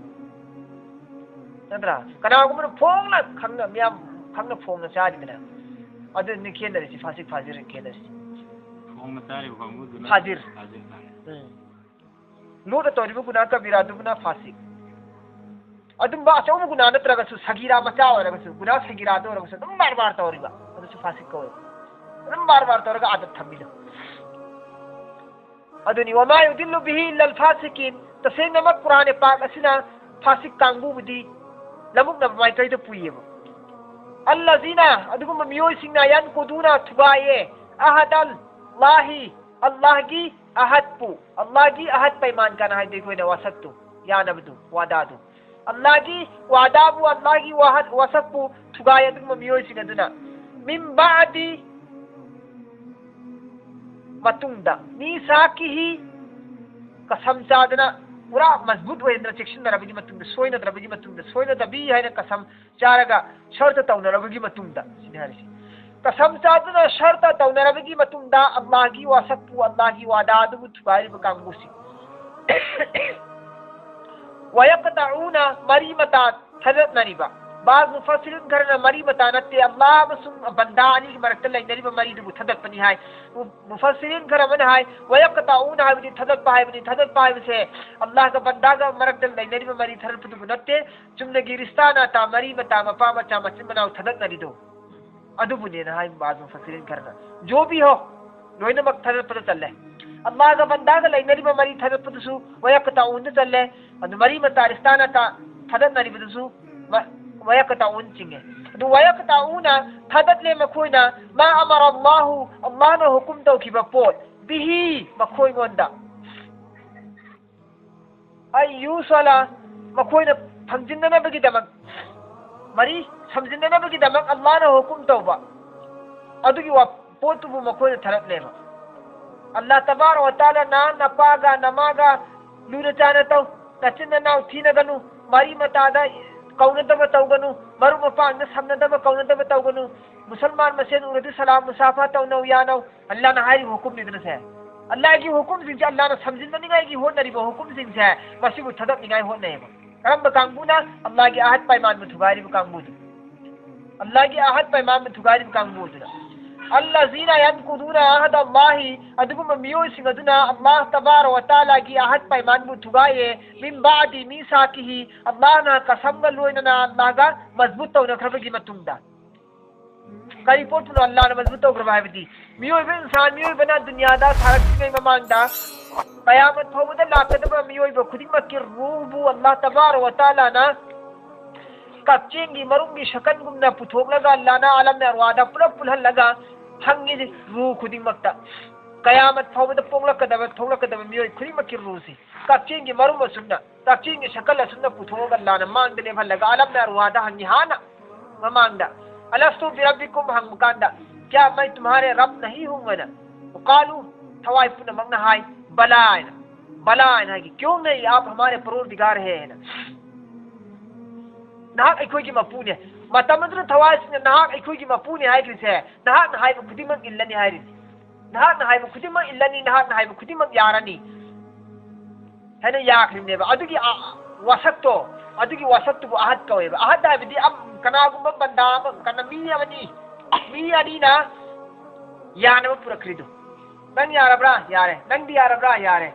ꯅꯠꯇ꯭ꯔꯥ? ꯀꯅꯥꯒꯨꯝꯕꯅ ꯐꯣꯡꯅ ꯈꯪꯅ, ꯃꯤꯌꯥꯝ ꯈꯪꯅ ꯐꯣꯡꯅ ꯆꯥꯔꯤꯗꯅ꯫ ꯑꯗꯨꯅꯤ ꯈꯦꯠꯅꯔꯤꯁꯤ, ꯐꯥꯁꯤꯛ ꯐꯥꯖꯤꯔ ꯈꯦꯠꯅꯔꯤꯁꯤ꯫ ꯐꯣꯡꯅ ꯆꯥꯔꯤꯕ ꯀꯥꯡꯕꯨꯗꯨꯅ ꯐꯥꯖꯤꯔ꯫ ꯐꯥꯖꯤꯔ ꯇꯥꯔꯦ꯫ ꯎꯝ꯫ ꯂꯣꯠꯅ ꯇꯧꯔꯤꯕ ꯒꯨꯅꯥ ꯀꯕꯤꯔꯥꯗꯨꯕꯨꯅ ꯐꯥꯁꯤꯛ꯫ ꯑꯗꯨꯝꯕ ꯑꯆꯧꯕ ꯒꯨꯅꯥ ꯅꯠꯇ꯭ꯔꯒꯁꯨ, ꯁꯒꯤꯔꯥ ꯃꯆꯥ ꯑꯣꯏꯔꯒꯁꯨ, ꯒꯨꯅꯥ ꯁꯒꯤꯔꯥꯗ ꯑꯣꯏꯔꯒꯁꯨ ꯑꯗꯨꯝ ꯕꯥꯔ ꯕꯥꯔ ꯇꯧꯔꯤꯕ, ꯑꯗꯨꯁꯨ ꯐꯥꯁꯤꯛ ꯀꯧꯋꯦ꯫ ꯑꯗꯨꯝ ꯕꯥꯔ ꯕꯥꯔ ꯇꯧꯔꯒ ꯑꯥꯗꯠ ꯊꯝꯕꯤꯗꯣ꯫ ꯑꯗꯨꯅꯤ, "ꯋꯃꯥ ꯌꯨꯗꯤꯜꯂꯨ ꯕꯤꯍꯤ ꯏꯜꯂꯜ ꯐꯥꯁꯤꯀꯤꯟ"꯫ ꯇꯁꯦꯡꯅꯃꯛ ꯀꯨꯔꯥꯟ ꯄꯥꯛ ꯑꯁꯤꯅ ꯐꯥꯁꯤꯛ ꯀꯥꯡꯕꯨꯕꯨꯗꯤ ꯂꯃꯨꯛꯅꯕ ꯃꯥꯏꯀꯩꯗ ꯄꯨꯏꯌꯦꯕ꯫ "ꯑꯜꯂꯖꯤꯅ", ꯑꯗꯨꯒꯨꯝꯕ ꯃꯤꯑꯣꯏꯁꯤꯡꯅ, "ꯌꯟꯀꯨꯗꯨꯅ", ꯊꯨꯒꯥꯏꯌꯦ, "ꯑꯍꯗꯜ ꯂꯥꯍꯤ", ꯑꯜꯂꯥꯍꯒꯤ ꯑꯍꯗꯄꯨ, ꯑꯜꯂꯥꯍꯒꯤ ꯑꯍꯗ ꯄꯩꯃꯥꯟ ꯀꯥꯏꯅ ꯍꯥꯏꯗꯤ ꯑꯩꯈꯣꯏꯅ ꯋꯥꯁꯛꯇꯨ, ꯌꯥꯅꯕꯗꯨ, ꯋꯥꯗꯥꯗꯨ꯫ ꯑꯜꯂꯥꯍꯒꯤ ꯋꯥꯗꯥꯕꯨ, ꯑꯜꯂꯥꯍꯒꯤ ꯋꯥꯍ-, ꯋꯥꯁꯛꯄꯨ ꯊꯨꯒꯥꯏ ꯑꯗꯨꯒꯨꯝꯕ ꯃꯤꯑꯣꯏꯁꯤꯡ ꯑꯗꯨꯅ꯫ "ꯃꯤꯝ ꯕꯥꯗꯤ", ꯃꯇꯨꯡꯗ꯫ "ꯃꯤꯁꯥꯀꯤꯍꯤ", ꯀꯁꯝ ꯆꯥꯗꯅ, ꯄꯨꯔꯥ ꯃꯖꯕꯨꯠ ꯑꯣꯏꯍꯟꯗꯅ ꯆꯦꯛꯁꯤꯟꯅꯔꯕꯒꯤ ꯃꯇꯨꯡꯗ, ꯁꯣꯏꯅꯗ꯭ꯔꯕꯒꯤ ꯃꯇꯨꯡꯗ, ꯁꯣꯏꯅꯗꯕꯤ ꯍꯥꯏꯅ ꯀꯁꯝ ꯆꯥꯔꯒ ꯁꯔꯇ ꯇꯧꯅꯔꯕꯒꯤ ꯃꯇꯨꯡꯗ, ꯁꯤꯅꯤ ꯍꯥꯏꯔꯤꯁꯤ꯫ ꯀꯁꯝ ꯆꯥꯗꯨꯅ ꯁꯔꯇ ꯇꯧꯅꯔꯕꯒꯤ ꯃꯇꯨꯡꯗ ꯑꯜꯂꯥꯍꯒꯤ ꯋꯥꯁꯛꯄꯨ, ꯑꯜꯂꯥꯍꯒꯤ ꯋꯥꯗꯥ ꯑꯗꯨꯕꯨ ꯊꯨꯒꯥꯏꯔꯤꯕ ꯀꯥꯡꯕꯨꯁꯤꯡ꯫ "ꯋꯌꯛꯇꯎꯅ", ꯃꯔꯤ ꯃꯇꯥ ꯊꯗꯠꯅꯔꯤꯕ꯫ ꯕꯥꯖ ꯃꯨꯐꯁꯤꯔꯤꯟ ꯈꯔꯅ ꯃꯔꯤ ꯃꯇꯥ ꯅꯠꯇꯦ, ꯑꯜꯂꯥꯍ ꯑꯃꯁꯨꯡ ꯕꯟꯗꯥ ꯑꯅꯤꯒꯤ ꯃꯔꯛꯇ ꯂꯩꯅꯔꯤꯕ ꯃꯔꯤꯗꯨꯕꯨ ꯊꯗꯠꯄꯅꯤ ꯍꯥꯏ꯫ ꯃꯨ-, ꯃꯨꯐꯁꯤꯔꯤꯟ ꯈꯔ ꯑꯃꯅ ꯍꯥꯏ, "ꯋꯌꯛꯇꯎꯅ" ꯍꯥꯏꯕꯗꯤ ꯊꯗꯠꯄ ꯍꯥꯏꯕꯅꯤ꯫ ꯊꯗꯠꯄ ꯍꯥꯏꯕꯁꯦ ꯑꯜꯂꯥꯍꯒ ꯕꯟꯗꯥꯒ ꯃꯔꯛꯇ ꯂꯩꯅꯔꯤꯕ ꯃꯔꯤ ꯊꯗꯠꯄꯗꯨꯕꯨ ꯅꯠꯇꯦ꯫ ꯆꯨꯝꯅꯒꯤ ꯔꯤꯁꯇꯥ ꯅꯥꯇꯥ, ꯃꯔꯤ ꯃꯇꯥ, ꯃꯄꯥ ꯃꯆꯥ, ꯃꯆꯤꯟ ꯃꯅꯥꯎ ꯊꯗꯠꯅꯔꯤꯗꯣ, ꯑꯗꯨꯕꯨꯅꯦꯅ ꯍꯥꯏ ꯕꯥꯖ ꯃꯨꯐꯁꯤꯔꯤꯟ ꯈꯔꯅ꯫ "ꯖꯣ ꯚꯤ ꯍꯣ", ꯂꯣꯏꯅꯃꯛ ꯊꯗꯠꯄꯗ ꯆꯜꯂꯦ꯫ ꯑꯜꯂꯥꯍꯒ ꯕꯟꯗꯥꯒ ꯂꯩꯅꯔꯤꯕ ꯃꯔꯤ ꯊꯗꯠꯄꯗꯨꯁꯨ "ꯋꯌꯛꯇꯎꯟ"ꯗ ꯆꯜꯂꯦ꯫ ꯑꯗꯨ ꯃꯔꯤ ꯃꯇꯥ ꯔꯤꯁꯇꯥ ꯅꯥꯇꯥ ꯊꯗꯠꯅꯔꯤꯕꯗꯨꯁꯨ ꯋ-, "ꯋꯌꯛꯇꯎꯟ" ꯆꯤꯡꯉꯦ꯫ ꯑꯗꯨ "ꯋꯌꯛꯇꯎꯅ", ꯊꯗꯠꯂꯦ ꯃꯈꯣꯏꯅ, "ꯃꯥ ꯑꯃꯔ ꯑꯜꯂꯥꯍꯨ", ꯑꯜꯂꯥꯍꯅ ꯍꯨꯀꯨꯝ ꯇꯧꯈꯤꯕ ꯄꯣꯠ, "ꯕꯤꯍꯤ", ꯃꯈꯣꯏꯉꯣꯟꯗ꯫ "ꯑꯟ ꯌꯨꯁꯂ", ꯃꯈꯣꯏꯅ ꯐꯪꯖꯤꯟꯅꯅꯕꯒꯤꯗꯃꯛ, ꯃꯔꯤ ꯁꯝꯖꯤꯟꯅꯅꯕꯒꯤꯗꯃꯛ ꯑꯜꯂꯥꯍꯅ ꯍꯨꯀꯨꯝ ꯇꯧꯕ ꯑꯗꯨꯒꯤ ꯋꯥ-, ꯄꯣꯠꯇꯨꯕꯨ ꯃꯈꯣꯏꯅ ꯊꯗꯠꯂꯦꯕ꯫ ꯑꯜꯂꯥꯍ ꯇꯕꯥꯔꯛ ꯋ ꯇꯥꯂꯥꯅ ꯅꯄꯥꯒ ꯅꯃꯥꯒ ꯂꯨꯅ ꯆꯥꯟꯅ ꯇꯧ, ꯅꯆꯤꯟ ꯅꯅꯥꯎ ꯊꯤꯅꯒꯅꯨ, ꯃꯔꯤ ꯃꯇꯥꯗ ꯀꯧꯅꯗꯕ ꯇꯧꯒꯅꯨ, ꯃꯔꯨꯞ ꯃꯄꯥꯡꯗ ꯁꯝꯅꯗꯕ ꯀꯧꯅꯗꯕ ꯇꯧꯒꯅꯨ, ꯃꯨꯁꯜꯃꯥꯟ ꯃꯁꯦꯟ ꯎꯔꯗꯤ ꯁꯂꯥꯝ ꯃꯨꯁꯥꯐꯥ ꯇꯧꯅꯧ ꯌꯥꯅꯧ꯫ ꯑꯜꯂꯥꯍꯅ ꯍꯥꯏꯔꯤꯕ ꯍꯨꯀꯨꯝꯅꯤꯗꯅꯁꯦ꯫ ꯑꯜꯂꯥꯍꯒꯤ ꯍꯨꯀꯨꯝꯁꯤꯡꯁꯦ, ꯑꯜꯂꯥꯍꯅ ꯁꯝꯖꯤꯟꯅꯅꯤꯡꯉꯥꯏꯒꯤ ꯍꯣꯠꯅꯔꯤꯕ ꯍꯨꯀꯨꯝꯁꯤꯡꯁꯦ, ꯃꯁꯤꯕꯨ ꯊꯥꯗꯣꯛꯅꯤꯡꯉꯥꯏ ꯍꯣꯠꯅꯩꯌꯦꯕ꯫ ꯀꯔꯝꯕ ꯀꯥꯡꯕꯨꯅ? ꯑꯜꯂꯥꯍꯒꯤ ꯑꯍꯗ ꯄꯥꯏꯃꯥꯟꯕꯨ ꯊꯨꯒꯥꯏꯔꯤꯕ ꯀꯥꯡꯕꯨꯗꯨ꯫ ꯑꯜꯂꯥꯍꯒꯤ ꯑꯍꯗ ꯄꯥꯏꯃꯥꯟꯕꯨ ꯊꯨꯒꯥꯏꯔꯤꯕ ꯀꯥꯡꯕꯨꯗꯨꯅ꯫ الذين ينقضون عهد الله، ꯑꯗꯨꯒꯨꯝꯕ ꯃꯤꯑꯣꯏꯁꯤꯡ ꯑꯗꯨꯅ ꯑꯜꯂꯥꯍ ꯇꯕꯥꯔꯛ ꯋ ꯇꯥꯂꯥꯒꯤ ꯑꯍꯗ ꯄꯥꯏꯃꯥꯟꯕꯨ ꯊꯨꯒꯥꯏꯌꯦ꯫ من بعد ميثاقه، ꯑꯜꯂꯥꯍꯅ ꯀꯁꯝꯒ ꯂꯣꯏꯅꯅ ꯑꯜꯂꯥꯍꯒ ꯃꯖꯕꯨꯠ ꯇꯧꯅꯈ꯭ꯔꯕꯒꯤ ꯃꯇꯨꯡꯗ꯫ ꯀꯔꯤ ꯄꯣꯠꯄꯨꯅꯣ ꯑꯜꯂꯥꯍꯅ ꯃꯖꯕꯨꯠ ꯇꯧꯈ꯭ꯔꯕ ꯍꯥꯏꯕꯗꯤ? ꯃꯤꯑꯣꯏꯕ ꯏꯟꯁꯥꯟ, ꯃꯤꯑꯣꯏꯕꯅ ꯗꯨꯅꯤꯌꯥꯗ ꯁꯥꯔꯛꯇ꯭ꯔꯤꯉꯩ ꯃꯃꯥꯡꯗ, ꯀꯌꯥꯃꯠ ꯐꯥꯎꯕꯗ ꯂꯥꯛꯀꯗꯕ ꯃꯤꯑꯣꯏꯕ ꯈꯨꯗꯤꯡꯃꯛꯀꯤ ꯔꯨꯍꯕꯨ ꯑꯜꯂꯥꯍ ꯇꯕꯥꯔꯛ ꯋ ꯇꯥꯂꯥꯅ ꯀꯛꯆꯦꯡꯒꯤ ꯃꯔꯨꯝꯒꯤ ꯁꯀꯟꯒꯨꯝꯅ ꯄꯨꯊꯣꯛꯂꯒ, ꯑꯜꯂꯥꯍꯅ ꯑꯥꯂꯝ ꯑꯔꯋꯥꯗ ꯄꯨꯂꯞ ꯄꯨꯜꯍꯜꯂꯒ ꯍꯪꯉꯤ ꯔꯨꯍ ꯈꯨꯗꯤꯡꯃꯛꯇ꯫ ꯀꯌꯥꯃꯠ ꯐꯥꯎꯕꯗ ꯄꯣꯛꯂꯛꯀꯗꯕ, ꯊꯣꯛꯂꯛꯀꯗꯕ ꯃꯤꯑꯣꯏ ꯈꯨꯗꯤꯡꯃꯛꯀꯤ ꯔꯨꯍꯁꯤ ꯀꯛꯆꯦꯡꯒꯤ ꯃꯔꯨꯝ ꯑꯁꯨꯝꯅ, ꯀꯛꯆꯦꯡꯒꯤ ꯁꯀꯜ ꯑꯁꯨꯝꯅ ꯄꯨꯊꯣꯛꯑꯒ ꯑꯜꯂꯥꯍꯅ ꯃꯥꯡꯗ ꯂꯦꯞꯍꯜꯂꯒ, ꯑꯥꯂꯝ ꯑꯔꯋꯥꯗ ꯍꯪꯉꯤ ꯍꯥꯟꯅ ꯃꯃꯥꯡꯗ: "ألست بربكم؟" ꯍꯪꯕ ꯀꯥꯟꯗ, "क्या मैं तुम्हारे रब नहीं हूँ?" ꯍꯥꯏꯅ꯫ "قالوا"، ꯊꯋꯥꯏ ꯄꯨꯝꯅꯃꯛꯅ ꯍꯥꯏ, "بلى" ꯍꯥꯏꯅ꯫ "بلى" ꯍꯥꯏꯅ ꯍꯥꯏꯒꯤ꯫ "क्यों नहीं, आप हमारे परवरदिगार हैं" ꯍꯥꯏꯅ꯫ "ꯅꯍꯥꯛ ꯑꯩꯈꯣꯏꯒꯤ ꯃꯄꯨꯅꯦ"꯫ ꯃꯇꯝ ꯑꯗꯨꯗ ꯊꯋꯥꯏꯁꯤꯡꯅ "ꯅꯍꯥꯛ ꯑꯩꯈꯣꯏꯒꯤ ꯃꯄꯨꯅꯦ" ꯍꯥꯏꯈ꯭ꯔꯤꯁꯦ, "ꯅꯍꯥꯛꯅ ꯍꯥꯏꯕ ꯈꯨꯗꯤꯡꯃꯛ ꯏꯜꯂꯅꯤ" ꯍꯥꯏꯔꯤꯅꯤ꯫ "ꯅꯍꯥꯛꯅ ꯍꯥꯏꯕ ꯈꯨꯗꯤꯡꯃꯛ ꯏꯜꯂꯅꯤ, ꯅꯍꯥꯛꯅ ꯍꯥꯏꯕ ꯈꯨꯗꯤꯡꯃꯛ ꯌꯥꯔꯅꯤ" ꯍꯥꯏꯅ ꯌꯥꯈ꯭ꯔꯤꯕꯅꯦꯕ꯫ ꯑꯗꯨꯒꯤ, ꯑ, ꯋꯥꯁꯛꯇꯣ, ꯑꯗꯨꯒꯤ ꯋꯥꯁꯛꯇꯨꯕꯨ ꯑꯍꯗ ꯀꯧꯋꯦꯕ꯫ ꯑꯍꯗ ꯍꯥꯏꯕꯗꯤ, ꯑꯝ, ꯀꯅꯥꯒꯨꯝꯕ ꯕꯟꯗꯥ ꯑꯃ, ꯀꯅꯥ, ꯃꯤ ꯑꯃꯅꯤ, ꯃꯤ ꯑꯅꯤꯅ ꯌꯥꯅꯕ ꯄꯨꯔꯛꯈ꯭ꯔꯤꯗꯣ꯫ "ꯅꯪ ꯌꯥꯔꯕ꯭ꯔꯥ?" "ꯌꯥꯔꯦ"꯫ "ꯅꯪꯗꯤ ꯌꯥꯔꯕ꯭ꯔꯥ?" "ꯌꯥꯔꯦ"꯫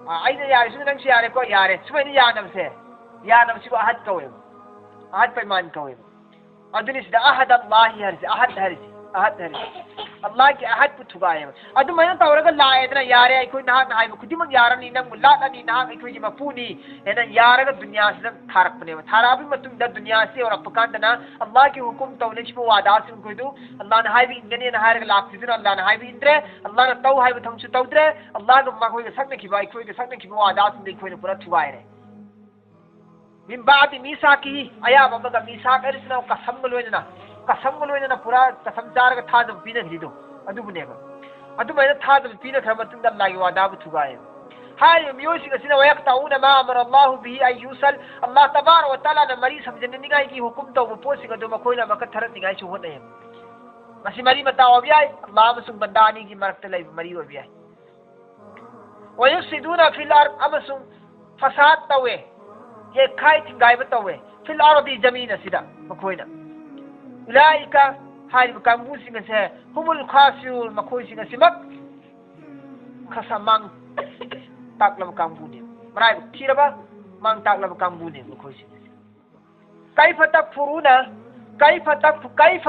"ꯑ, ꯑꯩꯅ ꯌꯥꯔꯤꯁꯤꯅ ꯅꯪꯁꯨ ꯌꯥꯔꯦꯀꯣ?" "ꯌꯥꯔꯦ"꯫ ꯁꯨꯃꯥꯏꯅ ꯌꯥꯅꯕꯁꯦ, ꯌꯥꯅꯕꯁꯤꯕꯨ ꯑꯍꯗ ꯀꯧꯋꯦꯕ꯫ ꯑꯍꯗ ꯄꯩꯃꯥꯟ ꯀꯧꯋꯦꯕ꯫ ꯑꯗꯨꯅꯤ ꯁꯤꯗ "أحد الله" ꯍꯥꯏꯔꯤꯁꯦ, "أحد" ꯍꯥꯏꯔꯤꯁꯦ, "أحد" ꯍꯥꯏꯔꯤꯁꯦ꯫ ꯑꯜꯂꯥꯍꯒꯤ ꯑꯍꯗꯄꯨ ꯊꯨꯒꯥꯏꯌꯦꯕ꯫ ꯑꯗꯨꯃꯥꯏꯅ ꯇꯧꯔꯒ ꯂꯥꯛꯑꯦꯗꯅ, "ꯌꯥꯔꯦ, ꯑꯩꯈꯣꯏ ꯅꯍꯥꯛꯅ ꯍꯥꯏꯕ ꯈꯨꯗꯤꯡꯃꯛ ꯌꯥꯔꯅꯤ, ꯅꯪꯕꯨ ꯂꯥꯠꯂꯅꯤ, ꯅꯍꯥꯛ ꯑꯩꯈꯣꯏꯒꯤ ꯃꯄꯨꯅꯤ" ꯍꯥꯏꯅ ꯌꯥꯔꯒ ꯗꯨꯅꯤꯌꯥꯁꯤꯗ ꯊꯥꯔꯛꯄꯅꯦꯕ꯫ ꯊꯥꯔꯛꯑꯕ ꯃꯇꯨꯡꯗ ꯗꯨꯅꯤꯌꯥꯁꯤ ꯌꯧꯔꯛꯄ ꯀꯥꯟꯗꯅ ꯑꯜꯂꯥꯍꯒꯤ ꯍꯨꯀꯨꯝ ꯇꯧꯅꯈꯤꯕ ꯋꯥꯗꯥꯁꯤꯡ ꯑꯩꯈꯣꯏꯗꯨ, ꯑꯜꯂꯥꯍꯅ ꯍꯥꯏꯕ ꯏꯟꯒꯅꯤꯅ ꯍꯥꯏꯔꯒ ꯂꯥꯛꯄꯁꯤꯅ ꯑꯜꯂꯥꯍꯅ ꯍꯥꯏꯕ ꯏꯟꯗ꯭ꯔꯦ, ꯑꯜꯂꯥꯍꯅ ꯇꯧ ꯍꯥꯏꯕ ꯊꯕꯛꯁꯨ ꯇꯧꯗ꯭ꯔꯦ, ꯑꯜꯂꯥꯍꯒ ꯃꯈꯣꯏꯒ ꯁꯛꯅꯈꯤꯕ, ꯑꯩꯈꯣꯏꯒ ꯁꯛꯅꯈꯤꯕ ꯋꯥꯗꯥꯁꯤꯡꯗ ꯑꯩꯈꯣꯏꯅ ꯄꯨꯔꯥ ꯊꯨꯒꯥꯏꯔꯦ꯫ من بعد ميثاقه، ꯑꯌꯥꯕ ꯑꯃꯒ ꯃꯤꯁꯥꯛ ꯍꯥꯏꯔꯤꯁꯤꯅ ꯀꯁꯝꯒ ꯂꯣꯏꯅꯅ, ꯀꯁꯝꯒ ꯂꯣꯏꯅꯅ ꯄꯨꯔꯥ ꯀꯁꯝ ꯆꯥꯔꯒ ꯊꯥꯖꯕ ꯄꯤꯅꯈ꯭ꯔꯤꯗꯣ ꯑꯗꯨꯕꯨꯅꯦꯕ꯫ ꯑꯗꯨꯃꯥꯏꯅ ꯊꯥꯖꯕ ꯄꯤꯅꯈ꯭ꯔ ꯃꯇꯨꯡꯗ ꯑꯜꯂꯥꯍꯒꯤ ꯋꯥꯗꯥꯕꯨ ꯊꯨꯒꯥꯏꯌꯦꯕ꯫ ꯍꯥꯏꯔꯤꯕ ꯃꯤꯑꯣꯏꯁꯤꯡ ꯑꯁꯤꯅ "ويقطعون ما أمر الله به أن يوصل", ꯑꯜꯂꯥꯍ ꯇꯕꯥꯔꯛ ꯋ ꯇꯥꯂꯥꯅ ꯃꯔꯤ ꯁꯝꯖꯤꯟꯅꯅꯤꯡꯉꯥꯏꯒꯤ ꯍꯨꯀꯨꯝ ꯇꯧꯕ ꯄꯣꯠꯁꯤꯡ ꯑꯗꯨ ꯃꯈꯣꯏꯅ ꯑꯃꯨꯛꯀ ꯊꯥꯗꯠꯅꯤꯡꯉꯥꯏꯁꯨ ꯍꯣꯠꯅꯩꯌꯦꯕ꯫ ꯃꯁꯤ ꯃꯔꯤ ꯃꯇꯥ ꯑꯣꯏꯕ ꯌꯥꯏ, ꯑꯜꯂꯥꯍ ꯑꯃꯁꯨꯡ ꯕꯟꯗꯥ ꯑꯅꯤꯒꯤ ꯃꯔꯛꯇ ꯂꯩꯕ ꯃꯔꯤ ꯑꯣꯏꯕ ꯌꯥꯏ꯫ "ويفسدون في الأرض", ꯑꯃꯁꯨꯡ ꯐꯁꯥꯗ ꯇꯧꯋꯦ, ꯌꯩꯈꯥꯏ ꯊꯤꯡꯒꯥꯏꯕ ꯇꯧꯋꯦ, "في الأرض", ꯖꯃꯤꯟ ꯑꯁꯤꯗ ꯃꯈꯣꯏꯅ꯫ "أولئك", ꯍꯥꯏꯔꯤꯕ ꯀꯥꯡꯕꯨꯁꯤꯡ ꯑꯁꯦ, "هم الخاسرون", ꯃꯈꯣꯏꯁꯤꯡ ꯑꯁꯤꯃꯛ ꯈꯁ ꯃꯥꯡ ꯇꯥꯛꯂꯕ ꯀꯥꯡꯕꯨꯅꯦ, ꯃꯔꯥꯏꯕꯛ ꯊꯤꯔꯕ ꯃꯥꯡ ꯇꯥꯛꯂꯕ ꯀꯥꯡꯕꯨꯅꯦ ꯃꯈꯣꯏꯁꯤꯡ ꯑꯁꯤ꯫ "كيف تكفرون", "كيف تكف-", "كيف",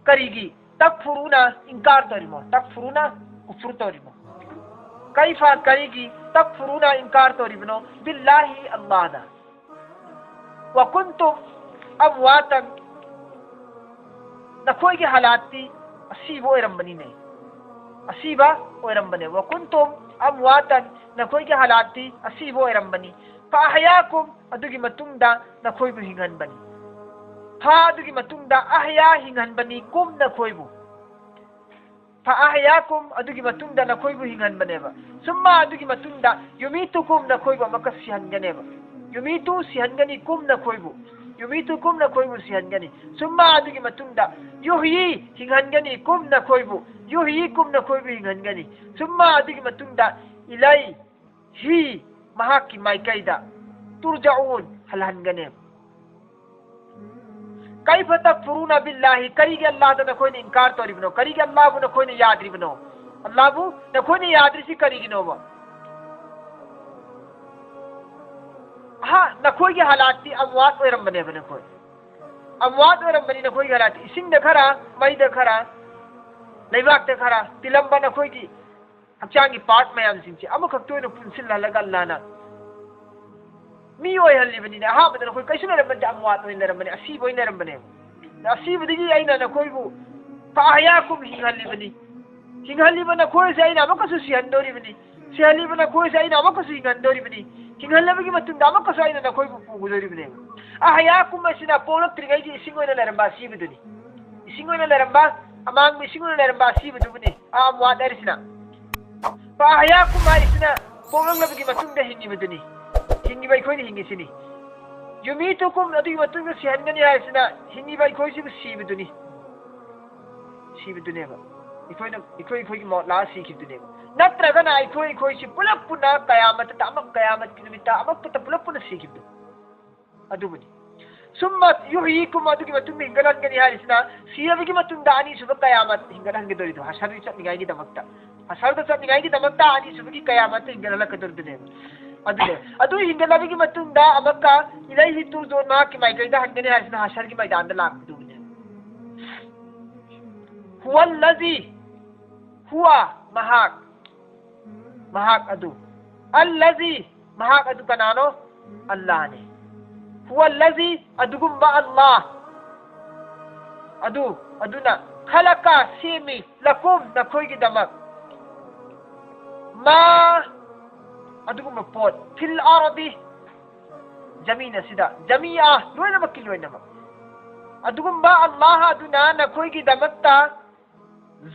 ꯀꯔꯤꯒꯤ, "تكفرون", ꯏꯟꯀꯥꯔ ꯇꯧꯔꯤꯃꯣ, "تكفرون", ꯀꯨꯐꯨꯔ ꯇꯧꯔꯤꯃꯣ? "كيف", ꯀꯔꯤꯒꯤ, "تكفرون", ꯏꯟꯀꯥꯔ ꯇꯧꯔꯤꯕꯅꯣ? "بالله", ꯑꯜꯂꯥꯍꯗ꯫ "وكنتم أمواتا", ꯅꯈꯣꯏꯒꯤ ꯍꯥꯂꯥꯠꯇꯤ ꯑꯁꯤꯕ ꯑꯣꯏꯔꯝꯕꯅꯤꯅꯦ, ꯑꯁꯤꯕ ꯑꯣꯏꯔꯝꯕꯅꯦ꯫ "وكنتم أمواتا", ꯅꯈꯣꯏꯒꯤ ꯍꯥꯂꯥꯠꯇꯤ ꯑꯁꯤꯕ ꯑꯣꯏꯔꯝꯕꯅꯤ꯫ "فأحياكم", ꯑꯗꯨꯒꯤ ꯃꯇꯨꯡꯗ ꯅꯈꯣꯏꯕꯨ ꯍꯤꯡꯍꯟꯕꯅꯤ꯫ "ꯐ", ꯑꯗꯨꯒꯤ ꯃꯇꯨꯡꯗ "ꯑꯍꯌꯥ", ꯍꯤꯡꯍꯟꯕꯅꯤ, "ꯀꯨꯝ", ꯅꯈꯣꯏꯕꯨ꯫ "فأحياكم", ꯑꯗꯨꯒꯤ ꯃꯇꯨꯡꯗ ꯅꯈꯣꯏꯕꯨ ꯍꯤꯡꯍꯟꯕꯅꯦꯕ꯫ "ثم", ꯑꯗꯨꯒꯤ ꯃꯇꯨꯡꯗ "يميتكم", ꯅꯈꯣꯏꯕꯨ ꯑꯃꯨꯛꯀ ꯁꯤꯍꯟꯒꯅꯦꯕ꯫ "يميت", ꯁꯤꯍꯟꯒꯅꯤ, "كم", ꯅꯈꯣꯏꯕꯨ꯫ "يميتكم", ꯅꯈꯣꯏꯕꯨ ꯁꯤꯍꯟꯒꯅꯤ꯫ "ثم", ꯑꯗꯨꯒꯤ ꯃꯇꯨꯡꯗ "يحيي", ꯍꯤꯡꯍꯟꯒꯅꯤ, "كم", ꯅꯈꯣꯏꯕꯨ꯫ "يحييكم", ꯅꯈꯣꯏꯕꯨ ꯍꯤꯡꯍꯟꯒꯅꯤ꯫ "ثم", ꯑꯗꯨꯒꯤ ꯃꯇꯨꯡꯗ "إليه", ꯃꯍꯥꯛꯀꯤ ꯃꯥꯏꯀꯩꯗ "ترجعون", ꯍꯜꯍꯟꯒꯅꯦꯕ꯫ "كيف تكفرون بالله", ꯀꯔꯤꯒꯤ ꯑꯜꯂꯥꯍꯗ ꯅꯈꯣꯏꯅ ꯏꯟꯀꯥꯔ ꯇꯧꯔꯤꯕꯅꯣ? ꯀꯔꯤꯒꯤ ꯑꯜꯂꯥꯍꯕꯨ ꯅꯈꯣꯏꯅ ꯌꯥꯗ꯭ꯔꯤꯕꯅꯣ? ꯑꯜꯂꯥꯍꯕꯨ ꯅꯈꯣꯏꯅ ꯌꯥꯗ꯭ꯔꯤꯁꯤ ꯀꯔꯤꯒꯤꯅꯣꯕ? ꯑꯍꯥ, ꯅꯈꯣꯏꯒꯤ ꯍꯥꯂꯥꯠꯇꯤ ꯑꯝꯋꯥꯠ ꯑꯣꯏꯔꯝꯕꯅꯦꯕ ꯅꯈꯣꯏ꯫ ꯑꯝꯋꯥꯠ ꯑꯣꯏꯔꯝꯕꯅꯤ ꯅꯈꯣꯏꯒꯤ ꯍꯥꯂꯥꯠꯇꯤ꯫ ꯏꯁꯤꯡꯗ ꯈꯔ, ꯃꯩꯗ ꯈꯔ, ꯂꯩꯕꯥꯛꯇ ꯈꯔ ꯇꯤꯜꯂꯝꯕ ꯅꯈꯣꯏꯒꯤ ꯍꯛꯆꯥꯡꯒꯤ ꯄꯥꯔꯠ ꯃꯌꯥꯝꯁꯤꯡꯁꯦ ꯑꯃꯈꯛꯇ ꯑꯣꯏꯅ ꯄꯨꯟꯁꯤꯜꯍꯜꯂꯒ ꯑꯜꯂꯥꯍꯅ ꯃꯤ ꯑꯣꯏꯍꯜꯂꯤꯕꯅꯤꯅꯦ꯫ ꯑꯍꯥꯟꯕꯗ ꯅꯈꯣꯏ ꯀꯩꯁꯨ ꯂꯩꯔꯝꯕ ꯅꯠꯇꯦ, ꯑꯝꯋꯥꯠ ꯑꯣꯏꯅ ꯂꯩꯔꯝꯕꯅꯦ, ꯑꯁꯤꯕ ꯑꯣꯏꯅ ꯂꯩꯔꯝꯕꯅꯦꯕ꯫ ꯑꯁꯤꯕꯗꯒꯤ ꯑꯩꯅ ꯅꯈꯣꯏꯕꯨ "فأحياكم", ꯍꯤꯡꯍꯜꯂꯤꯕꯅꯤ꯫ ꯍꯤꯡꯍꯜꯂꯤꯕ ꯅꯈꯣꯏꯁꯦ ꯑꯩꯅ ꯑꯃꯨꯛꯀꯁꯨ ꯁꯤꯍꯟꯗꯣꯔꯤꯕꯅꯤ꯫ ꯁꯤꯍꯜꯂꯤꯕ ꯅꯈꯣꯏꯁꯦ ꯑꯩꯅ ꯑꯃꯨꯛꯀꯁꯨ ꯍꯤꯡꯍꯟꯗꯣꯔꯤꯕꯅꯤ꯫ ꯍꯤꯡꯍꯜꯂꯕꯒꯤ ꯃꯇꯨꯡꯗ ꯑꯃꯨꯛꯀꯁꯨ ꯑꯩꯅ ꯅꯈꯣꯏꯕꯨ ꯄꯨꯒꯗꯣꯔꯤꯕꯅꯦꯕ꯫ "أحياكم" ꯑꯁꯤꯅ ꯄꯣꯛꯂꯛꯇ꯭ꯔꯤꯉꯩꯒꯤ ꯏꯁꯤꯡ ꯑꯣꯏꯅ ꯂꯩꯔꯝꯕ ꯑꯁꯤꯕꯗꯨꯅꯤ꯫ ꯏꯁꯤꯡ ꯑꯣꯏꯅ ꯂꯩꯔꯝꯕ ꯑꯃꯥꯡꯕ ꯏꯁꯤꯡ ꯑꯣꯏꯅ ꯂꯩꯔꯝꯕ ꯑꯁꯤꯕꯗꯨꯕꯨꯅꯤ꯫ ꯑ ꯑꯝꯋꯥꯠ ꯍꯥꯏꯔꯤꯁꯤꯅ꯫ ꯐ ꯑꯍꯌꯥꯀꯨꯝ ꯍꯥꯏꯔꯤꯁꯤꯅ ꯄꯣꯛꯂꯛꯂꯕꯒꯤ ꯃꯇꯨꯡꯗ ꯍꯤꯡꯉꯤꯕꯗꯨꯅꯤ꯫ ꯍꯤꯡꯉꯤꯕ ꯑꯩꯈꯣꯏꯅ ꯍꯤꯡꯉꯤꯁꯤꯅꯤ꯫ ꯌꯨꯃꯤꯇꯨꯀꯨꯝ, ꯑꯗꯨꯒꯤ ꯃꯇꯨꯡꯗ ꯁꯤꯍꯟꯒꯅꯤ ꯍꯥꯏꯔꯤꯁꯤꯅ ꯍꯤꯡꯉꯤꯕ ꯑꯩꯈꯣꯏꯁꯤꯕꯨ ꯁꯤꯕꯗꯨꯅꯤ꯫ ꯁꯤꯕꯗꯨꯅꯦꯕ꯫ ꯑꯩꯈꯣꯏꯅ, ꯑꯩꯈꯣꯏ, ꯑꯩꯈꯣꯏꯒꯤ ꯃꯣꯠ ꯂꯥꯛꯑ ꯁꯤꯈꯤꯕꯗꯨꯅꯦꯕ꯫ ꯅꯠꯇ꯭ꯔꯒꯅ ꯑꯩꯈꯣꯏ, ꯑꯩꯈꯣꯏꯁꯤ ꯄꯨꯂꯞ ꯄꯨꯟꯅ ꯀꯌꯥꯃꯠꯇ, ꯑꯃꯛ ꯀꯌꯥꯃꯠꯀꯤ ꯅꯨꯃꯤꯠꯇ ꯑꯃꯛꯇ ꯄꯨꯂꯞ ꯄꯨꯟꯅ ꯁꯤꯈꯤꯕꯗꯨ꯫ ꯑꯗꯨꯕꯨꯅꯤ꯫ ꯁꯨꯝꯃ ꯌꯨꯍꯌꯤꯀꯨꯝ, ꯑꯗꯨꯒꯤ ꯃꯇꯨꯡꯗ ꯍꯤꯡꯒꯠꯍꯟꯒꯅꯤ ꯍꯥꯏꯔꯤꯁꯤꯅ ꯁꯤꯔꯕꯒꯤ ꯃꯇꯨꯡꯗ ꯑꯅꯤꯁꯨꯕ ꯀꯌꯥꯃꯠ ꯍꯤꯡꯒꯠꯍꯟꯒꯗꯧꯔꯤꯗꯣ, ꯍꯁꯔꯗ ꯆꯠꯅꯤꯡꯉꯥꯏꯒꯤꯗꯃꯛꯇ꯫ ꯍꯁꯔꯗ ꯆꯠꯅꯤꯡꯉꯥꯏꯒꯤꯗꯃꯛꯇ ꯑꯅꯤꯁꯨꯕꯒꯤ ꯀꯌꯥꯃꯠꯇ ꯍꯤꯡꯒꯠꯍꯜꯂꯛꯀꯗꯧꯔꯤꯕꯅꯦꯕ꯫ ꯑꯗꯨꯅꯦ꯫ ꯑꯗꯨ ꯍꯤꯡꯒꯠꯂꯕꯒꯤ ꯃꯇꯨꯡꯗ ꯑꯃꯛꯀ ꯏꯂꯩꯍꯤ ꯇꯨꯔꯖꯣꯟ, ꯃꯍꯥꯛꯀꯤ ꯃꯥꯏꯀꯩꯗ ꯍꯟꯒꯅꯤ ꯍꯥꯏꯔꯤꯁꯤꯅ ꯍꯁꯔꯒꯤ ꯃꯩꯗꯥꯟꯗ ꯂꯥꯛꯀꯗꯧꯕꯅꯦꯕ꯫ ꯍꯨꯋꯜꯂꯖꯤ, ꯍꯨꯋ, ꯃꯍꯥꯛ, ꯃꯍꯥꯛ ꯑꯗꯨ꯫ ꯑꯜꯂꯖꯤ, ꯃꯍꯥꯛ ꯑꯗꯨ ꯀꯅꯥꯅꯣ? ꯑꯜꯂꯥꯍꯅꯤ꯫ ꯍꯨꯋꯜꯂꯖꯤ, ꯑꯗꯨꯒꯨꯝꯕ ꯑꯜꯂꯥꯍ ꯑꯗꯨ, ꯑꯗꯨꯅ, ꯈꯂꯀ, ꯁꯦꯝꯃꯤ, ꯂꯀꯨꯝ, ꯅꯈꯣꯏꯒꯤꯗꯃꯛ, ꯃꯥ, ꯑꯗꯨꯒꯨꯝꯕ ꯄꯣꯠ, ꯐꯤꯜ ꯑꯔꯗꯤ, ꯖꯃꯤꯟ ꯑꯁꯤꯗ, ꯖꯃꯤꯑ, ꯂꯣꯏꯅꯃꯛꯀꯤ ꯂꯣꯏꯅꯃꯛ꯫ ꯑꯗꯨꯒꯨꯝꯕ ꯑꯜꯂꯥꯍ ꯑꯗꯨꯅ ꯅꯈꯣꯏꯒꯤꯗꯃꯛꯇ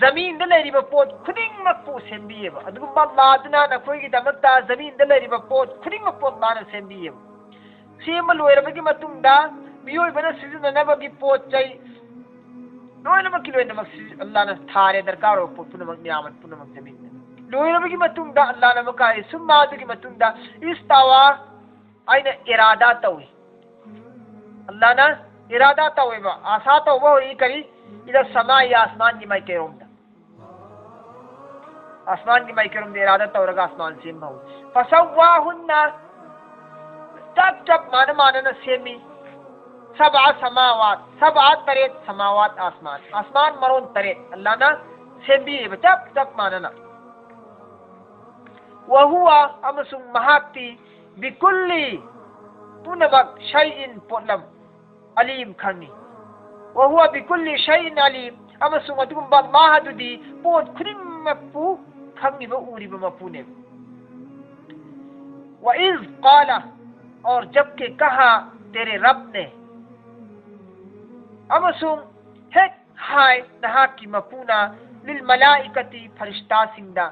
ꯖꯃꯤꯟꯗ ꯂꯩꯔꯤꯕ ꯄꯣꯠ ꯈꯨꯗꯤꯡꯃꯛꯄꯨ ꯁꯦꯝꯕꯤꯌꯦꯕ꯫ ꯑꯗꯨꯒꯨꯝꯕ ꯑꯜꯂꯥꯍ ꯑꯗꯨꯅ ꯅꯈꯣꯏꯒꯤꯗꯃꯛꯇ ꯖꯃꯤꯟꯗ ꯂꯩꯔꯤꯕ ꯄꯣꯠ ꯈꯨꯗꯤꯡꯃꯛꯄꯨ ꯑꯜꯂꯥꯍꯅ ꯁꯦꯝꯕꯤꯌꯦꯕ꯫ ꯁꯦꯝꯕ ꯂꯣꯏꯔꯕꯒꯤ ꯃꯇꯨꯡꯗ ꯃꯤꯑꯣꯏꯕꯅ ꯁꯤꯖꯤꯟꯅꯅꯕꯒꯤ ꯄꯣꯠ ꯆꯩ ꯂꯣꯏꯅꯃꯛꯀꯤ ꯂꯣꯏꯅꯃꯛ ꯁꯤꯖꯤ-, ꯑꯜꯂꯥꯍꯅ ꯊꯥꯔꯦ, ꯗꯔꯀꯥꯔ ꯑꯣꯏꯕ ꯄꯣꯠ ꯄꯨꯝꯅꯃꯛ, ꯅꯤꯌꯥꯃꯠ ꯄꯨꯝꯅꯃꯛ ꯖꯃꯤꯟꯗ꯫ ꯂꯣꯏꯔꯕꯒꯤ ꯃꯇꯨꯡꯗ ꯑꯜꯂꯥꯍꯅ ꯑꯃꯨꯛꯀ ꯍꯥꯏ, ꯁꯨꯝꯃ ꯑꯗꯨꯒꯤ ꯃꯇꯨꯡꯗ ꯏꯁꯇꯥꯋꯥ ꯍꯥꯏꯅ ꯏꯔꯥꯗꯥ ꯇꯧꯏ꯫ ꯑꯜꯂꯥꯍꯅ ꯏꯔꯥꯗꯥ ꯇꯧꯋꯦꯕ, ꯑꯁꯥ ꯇꯧꯕ ꯍꯧꯔꯛꯏ ꯀꯔꯤ? ꯏꯂ ꯁꯃꯥꯏ, ꯑꯁꯃꯥꯟꯒꯤ ꯃꯥꯏꯀꯩꯔꯣꯝꯗ꯫ ꯑꯁꯃꯥꯟꯒꯤ ꯃꯥꯏꯀꯩꯔꯣꯝꯗ ꯏꯔꯥꯗꯥ ꯇꯧꯔꯒ ꯑꯁꯃꯥꯟ ꯁꯦꯝꯕ ꯍꯧꯏ꯫ ꯐꯁꯋ꯭ꯋꯥꯍꯨꯟꯅ, ꯆꯞ ꯆꯞ ꯃꯥꯟꯅ ꯃꯥꯟꯅꯅ ꯁꯦꯝꯃꯤ꯫ ꯁꯕꯑ ꯁꯃꯥꯋꯥꯠ, ꯁꯕꯑ ꯇꯔꯦꯠ, ꯁꯃꯥꯋꯥꯠ ꯑꯁꯃꯥꯟ, ꯑꯁꯃꯥꯟ ꯃꯔꯣꯟ ꯇꯔꯦꯠ ꯑꯜꯂꯥꯍꯅ ꯁꯦꯝꯕꯤꯔꯤꯕ ꯆꯞ ꯆꯞ ꯃꯥꯟꯅꯅ꯫ ꯋꯥꯍꯨꯋ, ꯑꯃꯁꯨꯡ ꯃꯍꯥꯛꯇꯤ, ꯕꯤꯀꯨꯜꯂꯤ, ꯄꯨꯝꯅꯃꯛ, ꯁꯩꯏꯟ, ꯄꯣꯠꯂꯝ, ꯑꯂꯤꯝ, ꯈꯪꯏ꯫ ꯋꯥꯍꯨꯋ ꯕꯤꯀꯨꯜꯂꯤ ꯁꯩꯏꯟ ꯑꯂꯤꯝ, ꯑꯃꯁꯨꯡ ꯑꯗꯨꯒꯨꯝꯕ ꯑꯜꯂꯥꯍ ꯑꯗꯨꯗꯤ ꯄꯣꯠ ꯈꯨꯗꯤꯡꯃꯛꯄꯨ ꯈꯪꯉꯤꯕ, ꯎꯔꯤꯕ ꯃꯄꯨꯅꯦꯕ꯫ ꯋ ꯏꯖ ꯀꯥꯂ, ꯑꯣꯔ ꯖꯕꯀꯤ ꯀꯍꯥ ꯇꯦꯔꯦ ꯔꯕ ꯅꯦ, ꯑꯃꯁꯨꯡ ꯍꯦꯛ ꯍꯥꯏ ꯅꯍꯥꯛꯀꯤ ꯃꯄꯨꯅ, ꯂꯤꯜ ꯃꯂꯥꯏꯀꯇꯤ, ꯐꯔꯤꯁꯇꯥꯁꯤꯡꯗ,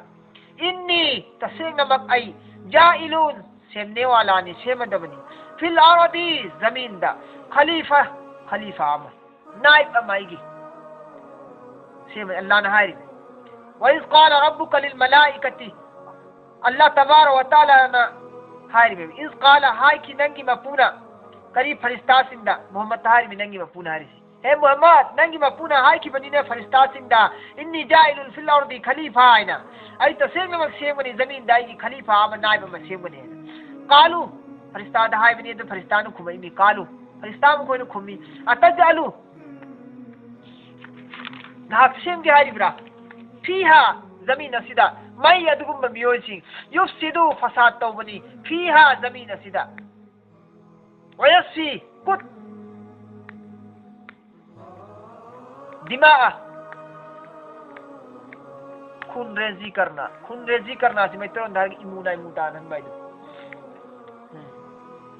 ꯏꯟꯅꯤ, ꯇꯁꯦꯡꯅꯃꯛ ꯑꯩ, ꯖꯥꯏꯂꯨꯟ, ꯁꯦꯝꯅꯦꯋꯥꯂꯥꯅꯤ, ꯁꯦꯝꯃꯗꯕꯅꯤ, ꯐꯤꯜ ꯑꯔꯗꯤ, ꯖꯃꯤꯟꯗ, ꯈꯂꯤꯐꯥ, ꯈꯂꯤꯐꯥ ꯑꯃ, ꯅꯥꯏꯕ ꯑꯃ ꯑꯩꯒꯤ ꯁꯦꯝꯃ ꯑꯜꯂꯥꯅ ꯍꯥꯏꯔꯤꯕ꯫ ꯋꯥꯏꯁ ꯀꯥꯂ ꯔꯕꯨꯀ ꯂꯤꯜ ꯃꯂꯥꯏꯀꯇꯤ, ꯑꯜꯂꯥ ꯇꯕꯥꯔ ꯋꯥ ꯇꯥꯂꯥꯅ ꯍꯥꯏꯔꯤꯕ꯫ ꯏꯁ ꯀꯥꯂ, ꯍꯥꯏꯈꯤ ꯅꯪꯒꯤ ꯃꯄꯨꯅ꯫ ꯀꯔꯤ? ꯐꯔꯤꯁꯇꯥꯁꯤꯡꯗ꯫ ꯃꯨꯍꯝꯃꯗ ꯍꯥꯏꯔꯤꯕ, ꯅꯪꯒꯤ ꯃꯄꯨꯅ ꯍꯥꯏꯔꯤꯁꯤ꯫ ꯍꯦ ꯃꯨꯍꯝꯃꯗ, ꯅꯪꯒꯤ ꯃꯄꯨꯅ ꯍꯥꯏꯈꯤꯕꯅꯤꯅꯦ ꯐꯔꯤꯁꯇꯥꯁꯤꯡꯗ, "ꯏꯟꯅꯤ ꯖꯥꯏꯂꯨꯟ ꯐꯤꯜ ꯑꯔꯗꯤ ꯈꯂꯤꯐꯥ" ꯍꯥꯏꯅ, "ꯑꯩ ꯇꯁꯦꯡꯅꯃꯛ ꯁꯦꯝꯒꯅꯤ, ꯖꯃꯤꯟꯗ ꯑꯩꯒꯤ ꯈꯂꯤꯐꯥ ꯑꯃ, ꯅꯥꯏꯕ ꯑꯃ ꯁꯦꯝꯒꯅꯤ" ꯍꯥꯏꯅ꯫ ꯀꯥꯂꯨ, ꯐꯔꯤꯁꯇꯥꯗ ꯍꯥꯏꯕꯅꯤ, ꯑꯗꯨ ꯐꯔꯤꯁꯇꯥꯅ ꯈꯨꯝꯃꯛꯏꯅꯤ, ꯀꯥꯂꯨ꯫ ꯐꯔꯤꯁꯇꯥ ꯃꯈꯣꯏꯅ ꯈꯨꯝꯃꯤ, "ꯑꯇꯖꯥꯂꯨ, ꯅꯍꯥꯛ ꯁꯦꯝꯒꯦ ꯍꯥꯏꯔꯤꯕ꯭ꯔꯥ? ꯐꯤꯍꯥ, ꯖꯃꯤꯟ ꯑꯁꯤꯗ, ꯃꯩ ꯑꯗꯨꯒꯨꯝꯕ ꯃꯤꯑꯣꯏꯁꯤꯡ, ꯌꯨꯐꯁꯤꯗꯨ, ꯐꯁꯥꯗ ꯇꯧꯕꯅꯤ, ꯐꯤꯍꯥ, ꯖꯃꯤꯟ ꯑꯁꯤꯗ, ꯋꯌꯁꯐꯤ, ꯀꯨꯠ, ꯗꯤꯃꯥ, ꯈꯨꯟ ꯔꯦꯖꯤ ꯀꯔꯅ, ꯈꯨꯟ ꯔꯦꯖꯤ ꯀꯔꯅ ꯑꯁꯤ ꯃꯩꯇꯩꯂꯣꯟꯗ ꯍꯥꯏꯔꯒ ꯏꯃꯨ ꯅꯥꯏꯃꯨ ꯇꯥꯅꯍꯟꯕ ꯍꯥꯏꯗꯣ꯫ ꯎꯝ꯫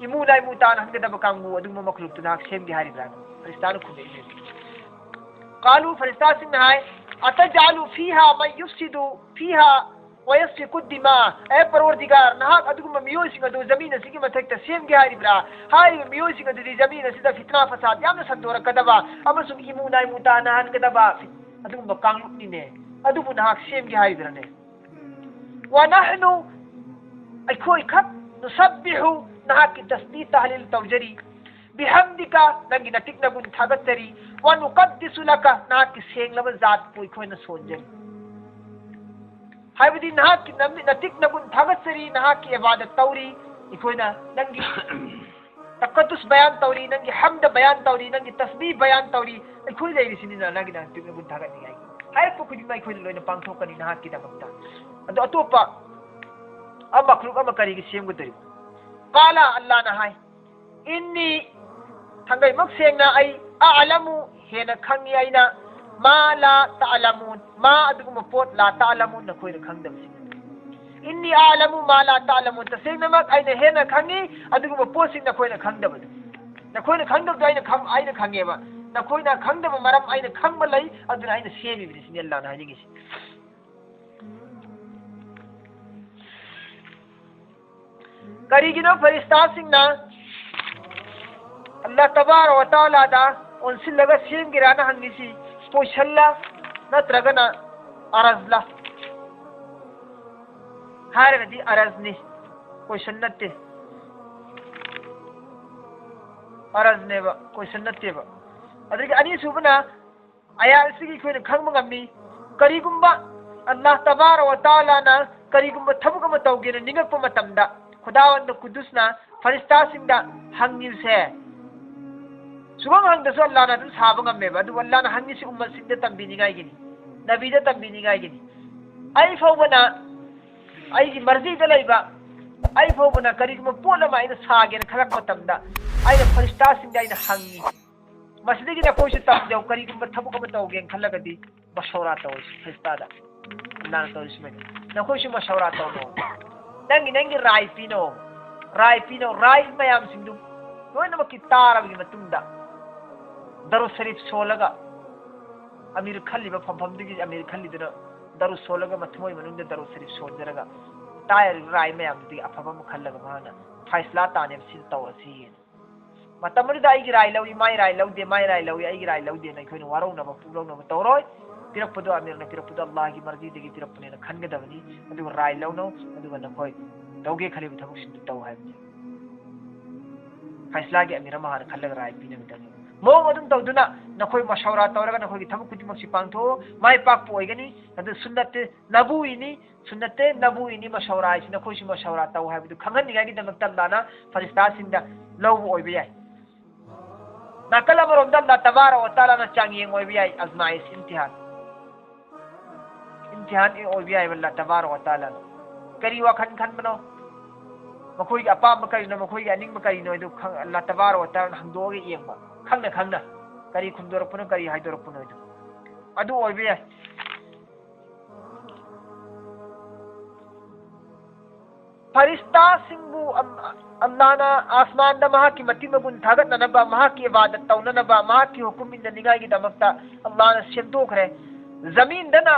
ꯏꯃꯨ ꯅꯥꯏꯃꯨ ꯇꯥꯅꯍꯟꯒꯗꯕ ꯀꯥꯡꯕꯨ ꯑꯗꯨꯒꯨꯝꯕ ꯃꯈꯂꯨꯛꯇꯨ ꯅꯍꯥꯛ ꯁꯦꯝꯒꯦ ꯍꯥꯏꯔꯤꯕ꯭ꯔꯥ?" ꯐꯔꯤꯁꯇꯥꯅ ꯈꯨꯝꯃꯛꯏꯅꯦ꯫ ꯀꯥꯂꯨ, ꯐꯔꯤꯁꯇꯥꯁꯤꯡꯅ ꯍꯥꯏ, "ꯑꯇꯖꯥꯂꯨ ꯐꯤꯍꯥ ꯃꯟ ꯌꯨꯐꯁꯤꯗꯨ ꯐꯤꯍꯥ ꯋꯌꯁꯐꯤꯀꯨ ꯗꯤꯃꯥ, ꯑꯦ ꯄꯔꯣꯔꯗꯤꯒꯥꯔ, ꯅꯍꯥꯛ ꯑꯗꯨꯒꯨꯝꯕ ꯃꯤꯑꯣꯏꯁꯤꯡ ꯑꯗꯨ ꯖꯃꯤꯟ ꯑꯁꯤꯒꯤ ꯃꯊꯛꯇ ꯁꯦꯝꯒꯦ ꯍꯥꯏꯔꯤꯕ꯭ꯔꯥ? ꯍꯥꯏꯔꯤꯕ ꯃꯤꯑꯣꯏꯁꯤꯡ ꯑꯗꯨꯗꯤ ꯖꯃꯤꯟ ꯑꯁꯤꯗ ꯐꯤꯇꯅꯥ ꯐꯁꯥꯗ ꯌꯥꯝꯅ ꯁꯟꯗꯣꯔꯛꯀꯗꯕ ꯑꯃꯁꯨꯡ ꯏꯃꯨ ꯅꯥꯏꯃꯨ ꯇꯥꯅꯍꯟꯒꯗꯕ ꯑꯗꯨꯒꯨꯝꯕ ꯀꯥꯡꯂꯨꯞꯅꯤꯅꯦ꯫ ꯑꯗꯨꯕꯨ ꯅꯍꯥꯛ ꯁꯦꯝꯒꯦ ꯍꯥꯏꯔꯤꯕ꯭ꯔꯥꯅꯦ?" ꯋꯥꯅꯍꯅꯨ, ꯑꯩꯈꯣꯏ ꯈꯛ, ꯅꯨꯁꯕꯤꯍꯨ, ꯅꯍꯥꯛꯀꯤ ꯇꯁꯕꯤꯍ ꯇꯍꯂꯤꯜ ꯇꯧꯖꯔꯤ, ꯕꯤꯍꯝꯗꯤꯀ, ꯅꯪꯒꯤ ꯅꯇꯤꯛ ꯅꯒꯨꯟ ꯊꯥꯒꯠꯆꯔꯤ, ꯋꯥ ꯅꯨꯀꯠꯗꯤꯁꯨ ꯂꯀ, ꯅꯍꯥꯛꯀꯤ ꯁꯦꯡꯂꯕ ꯖꯥꯠꯄꯨ ꯑꯩꯈꯣꯏꯅ ꯁꯣꯟꯖꯔꯤ꯫ ꯍꯥꯏꯕꯗꯤ ꯅꯍꯥꯛꯀꯤ ꯅꯃꯤ-, ꯅꯇꯤꯛ ꯅꯒꯨꯟ ꯊꯥꯒꯠꯆꯔꯤ, ꯅꯍꯥꯛꯀꯤ ꯏꯕꯥꯗꯠ ꯇꯧꯔꯤ, ꯑꯩꯈꯣꯏꯅ ꯅꯪꯒꯤ ꯇꯀꯗꯨꯁ ꯕꯌꯥꯟ ꯇꯧꯔꯤ, ꯅꯪꯒꯤ ꯍꯝꯗ ꯕꯌꯥꯟ ꯇꯧꯔꯤ, ꯅꯪꯒꯤ ꯇꯁꯕꯤꯍ ꯕꯌꯥꯟ ꯇꯧꯔꯤ, ꯑꯩꯈꯣꯏ ꯂꯩꯔꯤꯁꯤꯅꯤꯅ ꯅꯪꯒꯤ ꯅꯇꯤꯛ ꯅꯒꯨꯟ ꯊꯥꯒꯠꯅꯤꯡꯉꯥꯏꯒꯤ꯫ ꯍꯥꯏꯔꯛꯄ ꯈꯨꯗꯤꯡꯃꯛ ꯑꯩꯈꯣꯏꯅ ꯂꯣꯏꯅ ꯄꯥꯡꯊꯣꯛꯀꯅꯤ ꯅꯍꯥꯛꯀꯤꯗꯃꯛꯇ꯫ ꯑꯗꯣ ꯑꯇꯣꯞꯄ ꯑꯃ ꯃꯈꯂꯨꯛ ꯑꯃ ꯀꯔꯤꯒꯤ ꯁꯦꯝꯒꯗꯣꯔꯤꯕ? ꯀꯥꯂ, ꯑꯜꯂꯥꯅ ꯍꯥꯏ, ꯏꯟꯅꯤ, ꯊꯥꯡꯒꯩꯃꯛ ꯁꯦꯡꯅ ꯑꯩ, ꯑꯑꯂꯃꯨ, ꯍꯦꯟꯅ ꯈꯪꯉꯤ ꯑꯩꯅ, ꯃꯥ ꯂꯥ ꯇꯥꯂꯃꯨꯟ, ꯃꯥ ꯑꯗꯨꯒꯨꯝꯕ ꯄꯣꯠ, ꯂꯥ ꯇꯥꯂꯃꯨꯟ, ꯅꯈꯣꯏꯅ ꯈꯪꯗꯕꯁꯤꯡ꯫ ꯏꯟꯅꯤ ꯑꯑꯂꯃꯨ ꯃꯥ ꯂꯥ ꯇꯥꯂꯃꯨꯟ, ꯇꯁꯦꯡꯅꯃꯛ ꯑꯩꯅ ꯍꯦꯟꯅ ꯈꯪꯉꯤ ꯑꯗꯨꯒꯨꯝꯕ ꯄꯣꯠꯁꯤꯡ ꯅꯈꯣꯏꯅ ꯈꯪꯗꯕꯗꯨ꯫ ꯅꯈꯣꯏꯅ ꯈꯪꯗꯕꯗꯣ ꯑꯩꯅ ꯈꯪ-, ꯑꯩꯅ ꯈꯪꯉꯦꯕ꯫ ꯅꯈꯣꯏꯅ ꯈꯪꯗꯕ ꯃꯔꯝ ꯑꯩꯅ ꯈꯪꯕ ꯂꯩ, ꯑꯗꯨꯅ ꯑꯩꯅ ꯁꯦꯝꯃꯤꯕꯅꯤ ꯁꯤꯅꯤ ꯑꯜꯂꯥꯅ ꯍꯥꯏꯅꯤꯡꯉꯤꯁꯤ꯫ ꯀꯔꯤꯒꯤꯅꯣ ꯐꯔꯤꯁꯇꯥꯁꯤꯡꯅ ꯑꯜꯂꯥ ꯇꯕꯥꯔ ꯋꯥ ꯇꯥꯂꯥꯗ ꯑꯣꯟꯁꯤꯜꯂꯒ ꯁꯦꯝꯒꯦꯔꯥꯅ ꯍꯪꯉꯤꯁꯤ? ꯀꯣꯏꯁꯟꯂ ꯅꯠꯇ꯭ꯔꯒꯅ ꯑꯔꯖꯂ? ꯍꯥꯏꯔꯒꯗꯤ ꯑꯔꯖꯅꯤ, ꯀꯣꯏꯁꯟ ꯅꯠꯇꯦ꯫ ꯑꯔꯖꯅꯦꯕ, ꯀꯣꯏꯁꯟ ꯅꯠꯇꯦꯕ꯫ ꯑꯗꯒꯤ ꯑꯅꯤꯁꯨꯕꯅ ꯑꯌꯥꯠ ꯑꯁꯤꯒꯤ ꯑꯩꯈꯣꯏꯅ ꯈꯪꯕ ꯉꯝꯃꯤ꯫ ꯀꯔꯤꯒꯨꯝꯕ ꯑꯜꯂꯥꯍ ꯇꯕꯥꯔ ꯋꯥ ꯇꯥꯂꯥꯅ ꯀꯔꯤꯒꯨꯝꯕ ꯊꯕꯛ ꯑꯃ ꯇꯧꯒꯦꯅ ꯅꯤꯡꯉꯛꯄ ꯃꯇꯝꯗ ꯈꯨꯗꯥꯋꯟꯗ ꯀꯨꯗꯨꯁꯅ ꯐꯔꯤꯁꯇꯥꯁꯤꯡꯗ ꯍꯪꯉꯤꯁꯦ ꯁꯨꯒꯪ ꯍꯪꯗꯁꯨ ꯑꯜꯂꯥꯍꯅ ꯑꯗꯨꯝ ꯁꯥꯕ ꯉꯝꯃꯦꯕ꯫ ꯑꯗꯨꯕꯨ ꯑꯜꯂꯥꯍꯅ ꯍꯪꯉꯤꯁꯤ ꯎꯝꯃꯠꯁꯤꯡꯗ ꯇꯝꯕꯤꯅꯤꯡꯉꯥꯏꯒꯤꯅꯤ, ꯅꯕꯤꯗ ꯇꯝꯕꯤꯅꯤꯡꯉꯥꯏꯒꯤꯅꯤ꯫ ꯑꯩ ꯐꯥꯎꯕꯅ ꯑꯩꯒꯤ ꯃꯔꯖꯤꯗ ꯂꯩꯕ, ꯑꯩ ꯐꯥꯎꯕꯅ ꯀꯔꯤꯒꯨꯝꯕ ꯄꯣꯠ ꯑꯃ ꯑꯩꯅ ꯁꯥꯒꯦꯅ ꯈꯜꯂꯛꯄ ꯃꯇꯝꯗ ꯑꯩꯅ ꯐꯔꯤꯁꯇꯥꯁꯤꯡꯗ ꯑꯩꯅ ꯍꯪꯉꯤ, ꯃꯁꯤꯗꯒꯤ ꯅꯈꯣꯏꯁꯨ ꯇꯝꯖꯧ꯫ ꯀꯔꯤꯒꯨꯝꯕ ꯊꯕꯛ ꯑꯃ ꯇꯧꯒꯦꯅ ꯈꯜꯂꯒꯗꯤ ꯃꯁꯧꯔꯥ ꯇꯧ ꯐꯔꯤꯁꯇꯥꯗ꯫ ꯑꯜꯂꯥꯍꯅ ꯇꯧꯔꯤꯁꯤ ꯁꯨꯃꯥꯏꯅ꯫ ꯅꯈꯣꯏꯁꯨ ꯃꯁꯧꯔꯥ ꯇꯧꯅꯧ꯫ ꯅꯪꯒꯤ, ꯅꯪꯒꯤ ꯔꯥꯏ ꯄꯤꯅꯧ꯫ ꯔꯥꯏ ꯄꯤꯅꯧ꯫ ꯔꯥꯏ ꯃꯌꯥꯝꯁꯤꯡꯗꯨ ꯂꯣꯏꯅꯃꯛꯀꯤ ꯇꯥꯔꯕꯒꯤ ꯃꯇꯨꯡꯗ ꯗꯔꯨ ꯁꯔꯤꯐ ꯁꯣꯜꯂꯒ ꯑꯃꯤꯔ ꯈꯜꯂꯤꯕ ꯐꯝꯐꯝꯗꯨꯒꯤ ꯑꯃꯤꯔ ꯈꯜꯂꯤꯗꯨꯅ ꯗꯔꯨ ꯁꯣꯜꯂꯒ ꯃꯊꯃꯣꯏ ꯃꯅꯨꯡꯗ ꯗꯔꯨ ꯁꯔꯤꯐ ꯁꯣꯟꯖꯔꯒ ꯇꯥꯔꯤꯕ ꯔꯥꯏ ꯃꯌꯥꯝꯗꯨꯗꯒꯤ ꯑꯐꯕ ꯑꯃ ꯈꯜꯂꯒ ꯃꯍꯥꯛꯅ ꯐꯩꯁꯂꯥ ꯇꯥꯅꯦꯕ ꯁꯤꯗ ꯇꯧꯔꯁꯤ꯫ ꯃꯇꯝ ꯑꯗꯨꯗ ꯑꯩꯒꯤ ꯔꯥꯏ ꯂꯧꯏ, ꯃꯥꯏ ꯔꯥꯏ ꯂꯧꯗꯦ, ꯃꯥꯏ ꯔꯥꯏ ꯂꯧꯏ, ꯑꯩꯒꯤ ꯔꯥꯏ ꯂꯧꯗꯦꯅ ꯑꯩꯈꯣꯏꯅ ꯋꯥꯔꯧꯅꯕ ꯄꯨꯛꯂꯧꯅꯕ ꯇꯧꯔꯣꯏ꯫ ꯄꯤꯔꯛꯄꯗꯣ ꯑꯃꯤꯔꯅ ꯄꯤꯔꯛꯄꯗꯣ ꯑꯜꯂꯥꯍꯒꯤ ꯃꯔꯖꯤꯗꯒꯤ ꯄꯤꯔꯛꯄꯅꯦꯅ ꯈꯟꯒꯗꯕꯅꯤ꯫ ꯑꯗꯨꯒ ꯔꯥꯏ ꯂꯧꯅꯧ, ꯑꯗꯨꯒ ꯅꯈꯣꯏ ꯇꯧꯒꯦ ꯈꯜꯂꯤꯕ ꯊꯕꯛꯁꯤꯡꯗꯨ ꯇꯧ ꯍꯥꯏꯕꯅꯤ꯫ ꯐꯩꯁꯂꯥꯒꯤ ꯑꯃꯤꯔ ꯑꯃ ꯍꯥꯟꯅ ꯈꯜꯂꯒ ꯔꯥꯏ ꯄꯤꯅꯕꯗꯅꯤ꯫ ꯃꯑꯣꯡ ꯑꯗꯨꯝ ꯇꯧꯗꯨꯅ ꯅꯈꯣꯏ ꯃꯁꯧꯔꯥ ꯇꯧꯔꯒ ꯅꯈꯣꯏꯒꯤ ꯊꯕꯛ ꯈꯨꯗꯤꯡꯃꯛꯁꯤ ꯄꯥꯡꯊꯣꯛꯑꯣ, ꯃꯥꯏ ꯄꯥꯛꯄ ꯑꯣꯏꯒꯅꯤ꯫ ꯑꯗꯨ ꯁꯨꯟꯅꯠꯇꯦ ꯅꯕꯨꯏꯅꯤ, ꯁꯨꯟꯅꯠꯇꯦ ꯅꯕꯨꯏꯅꯤ ꯃꯁꯧꯔꯥ ꯍꯥꯏꯁꯤ꯫ ꯅꯈꯣꯏꯁꯨ ꯃꯁꯧꯔꯥ ꯇꯧ ꯍꯥꯏꯕꯗꯨ ꯈꯪꯍꯟꯅꯤꯡꯉꯥꯏꯒꯤꯗꯃꯛꯇ ꯑꯜꯂꯥꯍꯅ ꯐꯔꯤꯁꯇꯥꯁꯤꯡꯗ ꯂꯧꯕ ꯑꯣꯏꯕ ꯌꯥꯏ꯫ ꯅꯥꯀꯜ ꯑꯃꯔꯣꯝꯗ ꯑꯜꯂꯥꯍ ꯇꯕꯥꯔꯛ ꯋꯥ ꯇꯥꯂꯥꯅ ꯆꯥꯡꯌꯦꯡ ꯑꯣꯏꯕ ꯌꯥꯏ, ꯑꯖꯃꯥꯏꯁ, ꯏꯝꯇꯤꯍꯥꯟ꯫ ꯏꯝꯇꯤꯍꯥꯟ ꯑꯣꯏꯕ ꯌꯥꯏꯕ ꯑꯜꯂꯥꯍ ꯇꯕꯥꯔꯛ ꯋꯥ ꯇꯥꯂꯥꯅ꯫ ꯀꯔꯤ ꯋꯥꯈꯜ ꯈꯟꯕꯅꯣ? ꯃꯈꯣꯏꯒꯤ ꯑꯄꯥꯝꯕ ꯀꯔꯤꯅꯣ? ꯃꯈꯣꯏꯒꯤ ꯑꯅꯤꯡꯕ ꯀꯔꯤꯅꯣ? ꯑꯗꯨ ꯈꯪ-, ꯑꯜꯂꯥꯍ ꯇꯕꯥꯔꯛ ꯋꯥ ꯇꯥꯂꯥꯅ ꯍꯪꯗꯣꯛꯑꯒ ꯌꯦꯡꯕ꯫ ꯈꯪꯅ ꯈꯪꯅ ꯀꯔꯤ ꯈꯨꯝꯗꯣꯔꯛꯄꯅꯣ, ꯀꯔꯤ ꯍꯥꯏꯗꯣꯔꯛꯄꯅꯣ ꯍꯥꯏꯗꯣ꯫ ꯑꯗꯨ ꯑꯣꯏꯕ ꯌꯥꯏ꯫ ꯐꯔꯤꯁꯇꯥꯁꯤꯡꯕꯨ ꯑꯝ-, ꯑꯜꯂꯥꯅ ꯑꯥꯁꯃꯥꯟꯗ ꯃꯍꯥꯛꯀꯤ ꯃꯇꯤꯛ ꯃꯒꯨꯟ ꯊꯥꯒꯠꯅꯅꯕ, ꯃꯍꯥꯛꯀꯤ ꯏꯕꯥꯗꯠ ꯇꯧꯅꯅꯕ, ꯃꯍꯥꯛꯀꯤ ꯍꯨꯀꯨꯝ ꯏꯟꯅꯅꯤꯡꯉꯥꯏꯒꯤꯗꯃꯛꯇ ꯑꯜꯂꯥꯅ ꯁꯦꯝꯗꯣꯛꯈ꯭ꯔꯦ꯫ ꯖꯃꯤꯟꯗꯅ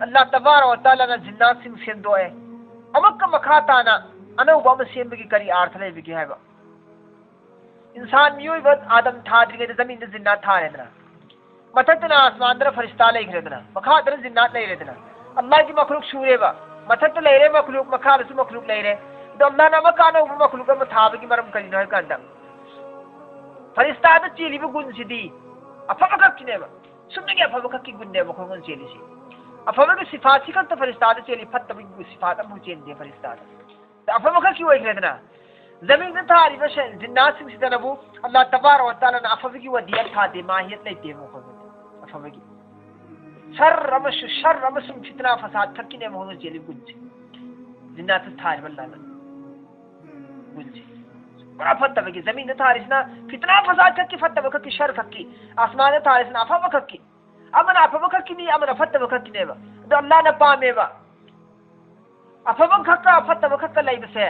ꯑꯜꯂꯥ ꯇꯕꯥꯔꯛ ꯋ ꯇꯥꯂꯥꯅ ꯖꯤꯟꯅꯥꯠꯁꯤꯡ ꯁꯦꯝꯗꯣꯛꯑꯦ꯫ ꯑꯃꯨꯛꯀ ꯃꯈꯥ ꯇꯥꯅ ꯑꯅꯧꯕ ꯑꯃ ꯁꯦꯝꯕꯒꯤ ꯀꯔꯤ ꯑꯥꯔꯊ ꯂꯩꯕꯒꯦ ꯍꯥꯏꯕ? ꯏꯟꯁꯥꯟ ꯃꯤꯑꯣꯏꯕ ꯑꯥꯗꯝ ꯊꯥꯗ꯭ꯔꯤꯉꯩꯗ ꯖꯃꯤꯟꯗ ꯖꯤꯟꯅꯥꯠ ꯊꯥꯔꯦꯗꯅ, ꯃꯊꯛꯇꯅ ꯑꯥꯁꯃꯥꯟꯗꯅ ꯐꯔꯤꯁꯇꯥ ꯂꯩꯈ꯭ꯔꯦꯗꯅ, ꯃꯈꯥꯗꯅ ꯖꯤꯟꯅꯥꯠ ꯂꯩꯔꯦꯗꯅ, ꯑꯜꯂꯥꯍꯒꯤ ꯃꯈꯂꯨꯛ ꯁꯨꯔꯦꯕ꯫ ꯃꯊꯛꯇ ꯂꯩꯔꯦ ꯃꯈꯂꯨꯛ, ꯃꯈꯥꯗꯁꯨ ꯃꯈꯂꯨꯛ ꯂꯩꯔꯦ꯫ ꯑꯗꯣ ꯑꯜꯂꯥꯍꯅ ꯑꯃꯨꯛꯀ ꯑꯅꯧꯕ ꯃꯈꯂꯨꯛ ꯑꯃ ꯊꯥꯕꯒꯤ ꯃꯔꯝ ꯀꯔꯤꯅꯣ ꯍꯥꯏꯕ ꯀꯥꯟꯗ, ꯐꯔꯤꯁꯇꯥꯗ ꯆꯦꯜꯂꯤꯕ ꯒꯨꯟꯁꯤꯗꯤ ꯑꯐꯕ ꯈꯛꯀꯤꯅꯦꯕ, ꯁꯨꯞꯅꯒꯤ ꯑꯐꯕ ꯈꯛꯀꯤ ꯒꯨꯟꯅꯦꯕ ꯃꯈꯣꯏꯉꯣꯟꯗ ꯆꯦꯜꯂꯤꯁꯤ꯫ ꯑꯐꯕꯒꯤ ꯁꯤꯐꯥꯠꯁꯤ ꯈꯛꯇ ꯐꯔꯤꯁꯇꯥꯗ ꯆꯦꯜꯂꯤ, ꯐꯠꯇꯕꯒꯤ ꯁꯤꯐꯥꯠ ꯑꯃꯐꯥꯎ ꯆꯦꯟꯗꯦ ꯐꯔꯤꯁꯇꯥꯗ꯫ ꯑꯐꯕ ꯈꯛꯀꯤ ꯑꯣꯏꯈ꯭ꯔꯦꯗꯅ꯫ ꯖꯃꯤꯟꯗ ꯊꯥꯔꯤꯕ ꯁꯦ-, ꯖꯤꯟꯅꯥꯠꯁꯤꯡꯁꯤꯗꯅꯕꯨ ꯑꯜꯂꯥꯍ ꯇꯕꯥꯔꯛ ꯋ ꯇꯥꯂꯥꯅ ꯑꯐꯕꯒꯤ ꯋꯥꯗꯤꯌꯥꯠ ꯊꯥꯗꯦ, ꯃꯥꯍꯤꯌꯠ ꯂꯩꯇꯦ ꯃꯈꯣꯏꯗ꯫ ꯑꯐꯕꯒꯤ ꯁꯔ ꯑꯃꯁꯨꯡ, ꯁꯔ ꯑꯃꯁꯨꯡ ꯐꯤꯇꯅꯥ ꯐꯁꯥꯗ ꯈꯛꯀꯤꯅꯦ ꯃꯈꯣꯏꯅ ꯆꯦꯜꯂꯤ ꯒꯨꯟꯁꯦ꯫ ꯖꯤꯟꯅꯥꯠꯇ ꯊꯥꯔꯤꯕ ꯑꯜꯂꯥꯍꯅ ꯒꯨꯟꯁꯦ꯫ ꯄꯨꯔꯥ ꯐꯠꯇꯕꯒꯤ, ꯖꯃꯤꯟꯗ ꯊꯥꯔꯤꯁꯤꯅ ꯐꯤꯇꯅꯥ ꯐꯁꯥꯗ ꯈꯛꯀꯤ, ꯐꯠꯇꯕ ꯈꯛꯀꯤ, ꯁꯔ ꯈꯛꯀꯤ, ꯑꯥꯁꯃꯥꯟꯗ ꯊꯥꯔꯤꯁꯤꯅ ꯑꯐꯕ ꯈꯛꯀꯤ꯫ ꯑꯃꯅ ꯑꯐꯕ ꯈꯛꯀꯤꯅꯤ, ꯑꯃꯅ ꯐꯠꯇꯕ ꯈꯛꯀꯤꯅꯦꯕ꯫ ꯑꯗꯣ ꯑꯜꯂꯥꯍꯅ ꯄꯥꯝꯃꯦꯕ꯫ ꯑꯐꯕ ꯈꯛꯀ ꯐꯠꯇꯕ ꯈꯛꯀ ꯂꯩꯕꯁꯦ,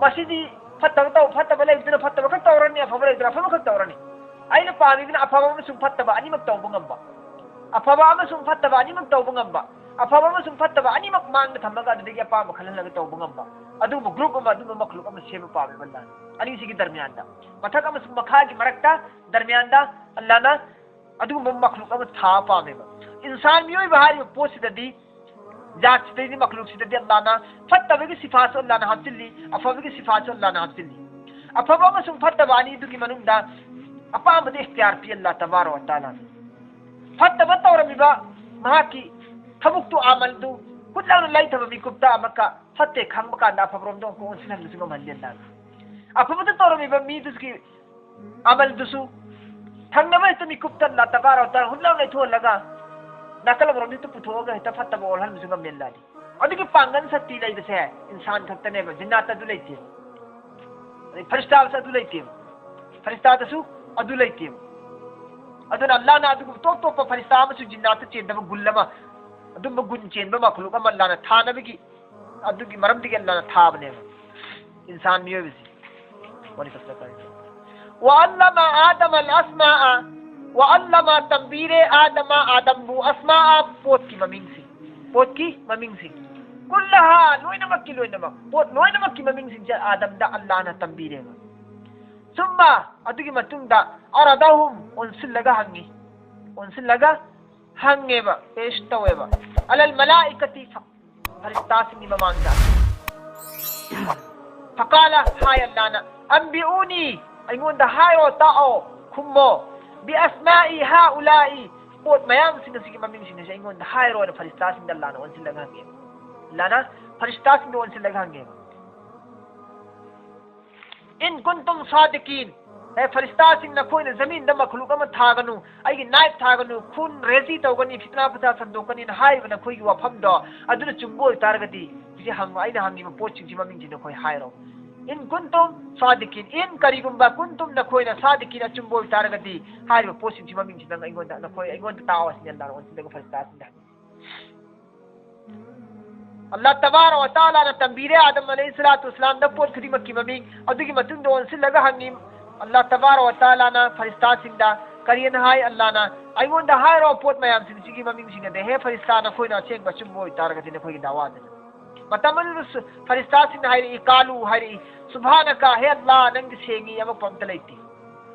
ꯃꯁꯤꯗꯤ ꯐꯠꯇꯕ ꯇꯧ-, ꯐꯠꯇꯕ ꯂꯩꯕꯗꯨꯅ ꯐꯠꯇꯕ ꯈꯛ ꯇꯧꯔꯅꯤ, ꯑꯐꯕ ꯂꯩꯕꯗꯨꯅ ꯑꯐꯕ ꯈꯛ ꯇꯧꯔꯅꯤ꯫ ꯑꯩꯅ ꯄꯥꯝꯃꯤꯕꯅ ꯑꯐꯕ ꯑꯃꯁꯨꯡ ꯐꯠꯇꯕ ꯑꯅꯤꯃꯛ ꯇꯧꯕ ꯉꯝꯕ, ꯑꯐꯕ ꯑꯃꯁꯨꯡ ꯐꯠꯇꯕ ꯑꯅꯤꯃꯛ ꯇꯧꯕ ꯉꯝꯕ, ꯑꯐꯕ ꯑꯃꯁꯨꯡ ꯐꯠꯇꯕ ꯑꯅꯤꯃꯛ ꯃꯥꯡꯗ ꯊꯝꯃꯒ ꯑꯗꯨꯗꯒꯤ ꯑꯄꯥꯝꯕ ꯈꯜꯍꯜꯂꯒ ꯇꯧꯕ ꯉꯝꯕ, ꯑꯗꯨꯒꯨꯝꯕ ꯒ꯭ꯔꯨꯞ ꯑꯃ, ꯑꯗꯨꯒꯨꯝꯕ ꯃꯈꯂꯨꯛ ꯑꯃ ꯁꯦꯝꯕ ꯄꯥꯝꯃꯦꯕ ꯑꯜꯂꯥꯍꯅ꯫ ꯑꯅꯤꯁꯤꯒꯤ ꯗꯔꯃꯤꯌꯥꯟꯗ, ꯃꯊꯛ ꯑꯃꯁꯨꯡ ꯃꯈꯥꯒꯤ ꯃꯔꯛꯇ, ꯗꯔꯃꯤꯌꯥꯟꯗ ꯑꯜꯂꯥꯍꯅ ꯑꯗꯨꯒꯨꯝꯕ ꯃꯈꯂꯨꯛ ꯑꯃ ꯊꯥꯕ ꯄꯥꯝꯃꯦꯕ꯫ ꯏꯟꯁꯥꯟ ꯃꯤꯑꯣꯏꯕ ꯍꯥꯏꯔꯤꯕ ꯄꯣꯠꯁꯤꯗꯗꯤ, ꯖꯥꯠꯁꯤꯗꯩꯗꯤ, ꯃꯈꯂꯨꯛꯁꯤꯗꯗꯤ ꯑꯜꯂꯥꯍꯅ ꯐꯠꯇꯕꯒꯤ ꯁꯤꯐꯥꯠꯁꯨ ꯑꯜꯂꯥꯍꯅ ꯍꯥꯞꯆꯤꯜꯂꯤ, ꯑꯐꯕꯒꯤ ꯁꯤꯐꯥꯠꯁꯨ ꯑꯜꯂꯥꯍꯅ ꯍꯥꯞꯆꯤꯜꯂꯤ꯫ ꯑꯐꯕ ꯑꯃꯁꯨꯡ ꯐꯠꯇꯕ ꯑꯅꯤꯗꯨꯒꯤ ꯃꯅꯨꯡꯗ ꯑꯄꯥꯝꯕꯗ ꯏꯈꯇꯤꯌꯥꯔ ꯄꯤ ꯑꯜꯂꯥꯍ ꯇꯕꯥꯔꯛ ꯋ ꯇꯥꯂꯥꯅ꯫ ꯐꯠꯇꯕ ꯇꯧꯔꯝꯃꯤꯕ ꯃꯍꯥꯛꯀꯤ ꯊꯕꯛꯇꯨ, ꯑꯃꯜꯗꯨ ꯍꯨꯠ ꯂꯥꯎꯅ ꯂꯩꯊꯕ ꯃꯤꯀꯨꯞꯇ ꯑꯃꯨꯛꯀ ꯐꯠꯇꯦ ꯈꯪꯕ ꯀꯥꯟꯗ ꯑꯐꯕꯔꯣꯝꯗ ꯑꯃꯨꯛꯀ ꯑꯣꯟꯁꯤꯟꯍꯟꯕꯁꯨ ꯉꯝꯍꯜꯂꯤ ꯑꯜꯂꯥꯍꯅ꯫ ꯑꯐꯕꯗ ꯇꯧꯔꯝꯃꯤꯕ ꯃꯤꯗꯨꯒꯤ ꯑꯃꯜꯗꯨꯁꯨ ꯊꯪꯅꯕ ꯍꯦꯛꯇ ꯃꯤꯀꯨꯞꯇ ꯑꯜꯂꯥꯍ ꯇꯕꯥꯔꯛ ꯋ ꯇꯥꯂꯥ ꯍꯨꯠ ꯂꯥꯎꯅ ꯂꯩꯊꯣꯛꯍꯜꯂꯒ ꯅꯥꯀꯜ ꯑꯃꯔꯣꯝꯗ ꯍꯦꯛꯇ ꯄꯨꯊꯣꯛꯑꯒ ꯍꯦꯛꯇ ꯐꯠꯇꯕ ꯑꯣꯜꯍꯟꯕꯁꯨ ꯉꯝꯃꯦ ꯑꯜꯂꯥꯍꯗꯤ꯫ ꯑꯗꯨꯒꯤ ꯄꯥꯡꯒꯜ ꯁꯛꯇꯤ ꯂꯩꯕꯁꯦ ꯏꯟꯁꯥꯟ ꯈꯛꯇꯅꯦꯕ, ꯖꯤꯟꯅꯥꯠꯇ ꯑꯗꯨ ꯂꯩꯇꯦ꯫ ꯑꯗꯩ ꯐꯔꯤꯁꯇꯥꯗꯁꯨ ꯑꯗꯨ ꯂꯩꯇꯦꯕ꯫ ꯐꯔꯤꯁꯇꯥꯗꯁꯨ ꯑꯗꯨ ꯂꯩꯇꯦꯕ꯫ ꯑꯗꯨꯅ ꯑꯜꯂꯥꯍꯅ ꯑꯗꯨꯒꯨꯝꯕ ꯇꯣꯞ ꯇꯣꯞꯄ ꯐꯔꯤꯁꯇꯥ ꯑꯃꯁꯨꯡ ꯖꯤꯟꯅꯥꯠꯇ ꯆꯦꯟꯗꯕ ꯒꯨꯟ ꯑꯃ, ꯑꯗꯨꯝꯕ ꯒꯨꯟ ꯆꯦꯟꯕ ꯃꯈꯂꯨꯛ ꯑꯃ ꯑꯜꯂꯥꯍꯅ ꯊꯥꯅꯕꯒꯤ ꯑꯗꯨꯒꯤ ꯃꯔꯝꯗꯒꯤ ꯑꯜꯂꯥꯅ ꯊꯥꯕꯅꯦꯕ ꯏꯟꯁꯥꯟ ꯃꯤꯑꯣꯏꯕꯁꯤ꯫ ꯋꯥꯅꯤ ꯀꯁꯅ ꯀꯥꯏ꯫ وعلم آدم الأسماء، وعلم ꯇꯝꯕꯤꯔꯦ آدم ꯑꯥꯗꯝꯕꯨ أسماء ꯄꯣꯠꯀꯤ ꯃꯃꯤꯡꯁꯤꯡ꯫ ꯄꯣꯠꯀꯤ ꯃꯃꯤꯡꯁꯤꯡ꯫ كلها ꯂꯣꯏꯅꯃꯛꯀꯤ ꯂꯣꯏꯅꯃꯛ꯫ ꯄꯣꯠ ꯂꯣꯏꯅꯃꯛꯀꯤ ꯃꯃꯤꯡꯁꯤꯡꯁꯦ ꯑꯥꯗꯝꯗ ꯑꯜꯂꯥꯅ ꯇꯝꯕꯤꯔꯦꯕ꯫ ثم ꯑꯗꯨꯒꯤ ꯃꯇꯨꯡꯗ عرضهم ꯑꯣꯟꯁꯤꯜꯂꯒ ꯍꯪꯉꯤ꯫ ꯑꯣꯟꯁꯤꯜꯂꯒ ꯍꯪꯉꯦꯕ، ꯄꯦꯁ ꯇꯧꯋꯦꯕ꯫ على الملائكة ꯐꯔꯤꯁꯇꯥꯁꯤꯡꯒꯤ ꯃꯃꯥꯡꯗ꯫ فقال ꯍꯥꯏ ꯑꯜꯂꯥꯅ أنبئوني ꯑꯩꯉꯣꯟꯗ ꯍꯥꯏꯔꯣ ꯇꯥꯛꯑꯣ ꯈꯨꯝꯃꯣ بأسماء هؤلاء ꯄꯣꯠ ꯃꯌꯥꯝꯁꯤꯡ ꯑꯁꯤꯒꯤ ꯃꯃꯤꯡꯁꯤꯡ ꯑꯁꯤ ꯑꯩꯉꯣꯟꯗ ꯍꯥꯏꯔꯣꯅ ꯐꯔꯤꯁꯇꯥꯁꯤꯡꯗ ꯑꯜꯂꯥꯅ ꯑꯣꯟꯁꯤꯜꯂꯒ ꯍꯪꯉꯦꯕ꯫ ꯑꯜꯂꯥꯅ ꯐꯔꯤꯁꯇꯥꯁꯤꯡꯗ ꯑꯣꯟꯁꯤꯜꯂꯒ ꯍꯪꯉꯦꯕ꯫ إن كنتم صادقين ꯍꯦ ꯐꯔꯤꯁꯇꯥꯁꯤꯡ ꯅꯈꯣꯏꯅ ꯖꯃꯤꯟꯗ ꯃꯈꯂꯨꯛ ꯑꯃ ꯊꯥꯒꯅꯨ ꯑꯩꯒꯤ ꯅꯥꯏꯕ ꯊꯥꯒꯅꯨ ꯈꯨꯟ ꯔꯦꯖꯤ ꯇꯧꯒꯅꯤ ꯐꯤꯇꯅꯥ ꯐꯁꯥꯗ ꯁꯟꯗꯣꯛꯀꯅꯤꯅ ꯍꯥꯏꯔꯤꯕ ꯅꯈꯣꯏꯒꯤ ꯋꯥꯐꯝꯗꯣ ꯑꯗꯨꯅ ꯆꯨꯝꯕ ꯑꯣꯏꯇꯥꯔꯒꯗꯤ ꯍꯧꯖꯤꯛ ꯍꯪꯉꯣ ꯑꯩꯅ ꯍꯪꯉꯤꯕ ꯄꯣꯠꯁꯤꯡꯁꯤ ꯃꯃꯤꯡꯁꯤ ꯅꯈꯣꯏ ꯍꯥꯏꯔꯣ꯫ إن كنتم صادقين إن ꯀꯔꯤꯒꯨꯝꯕ كنتم ꯅꯈꯣꯏꯅ صادقين ꯑꯆꯨꯝꯕ ꯑꯣꯏꯇꯥꯔꯒꯗꯤ ꯍꯥꯏꯔꯤꯕ ꯄꯣꯠꯁꯤꯡꯁꯤ ꯃꯃꯤꯡꯁꯤ ꯅꯪ ꯑꯩꯉꯣꯟꯗ ꯅꯈꯣꯏ ꯑꯩꯉꯣꯟꯗ ꯇꯥꯛꯑꯣ ꯁꯤꯅꯤ ꯑꯜꯂꯥꯍꯅ ꯑꯣꯟꯁꯤꯜꯂꯒ ꯐꯔꯤꯁꯇꯥꯁꯤꯡꯗ ꯍꯥꯏ꯫ ꯑꯜꯂꯥꯍ ꯇꯕꯥꯔꯛ ꯋ ꯇꯥꯂꯥꯅ ꯇꯝꯕꯤꯔꯦ ꯑꯥꯗꯝ ꯑꯂꯩꯍꯤ ꯁꯂꯥꯇꯨ ꯋꯁꯂꯥꯝꯗ ꯄꯣꯠ ꯈꯨꯗꯤꯡꯃꯛꯀꯤ ꯃꯃꯤꯡ꯫ ꯑꯗꯨꯒꯤ ꯃꯇꯨꯡꯗ ꯑꯣꯟꯁꯤꯜꯂꯒ ꯍꯪꯉꯤ ꯑꯜꯂꯥꯍ ꯇꯕꯥꯔꯛ ꯋ ꯇꯥꯂꯥꯅ ꯐꯔꯤꯁꯇꯥꯁꯤꯡꯗ ꯀꯔꯤꯅ ꯍꯥꯏ ꯑꯜꯂꯥꯍꯅ ꯑꯩꯉꯣꯟꯗ ꯍꯥꯏꯔꯣ ꯄꯣꯠ ꯃꯌꯥꯝꯁꯤꯡꯁꯤꯒꯤ ꯃꯃꯤꯡꯁꯤꯡ ꯑꯗ ꯍꯦ ꯐꯔꯤꯁꯇꯥ ꯅꯈꯣꯏꯅ ꯑꯁꯦꯡꯕ ꯑꯆꯨꯝꯕ ꯑꯣꯏꯇꯥꯔꯒꯗꯤ ꯅꯈꯣꯏꯒꯤ ꯗꯥꯋꯥꯗ ꯃꯇꯝ ꯑꯗꯨꯗ ꯁꯨ- ꯐꯔꯤꯁꯇꯥꯁꯤꯡꯅ ꯍꯥꯏꯔꯛꯏ ꯀꯥꯂꯨ ꯍꯥꯏꯔꯛꯏ ꯁꯨꯕꯍꯥꯅꯀ ꯍꯦ ꯑꯜꯂꯥꯍ ꯅꯪꯗꯤ ꯁꯦꯡꯉꯤ ꯑꯃꯛꯄ ꯑꯝꯇ ꯂꯩꯇꯦ꯫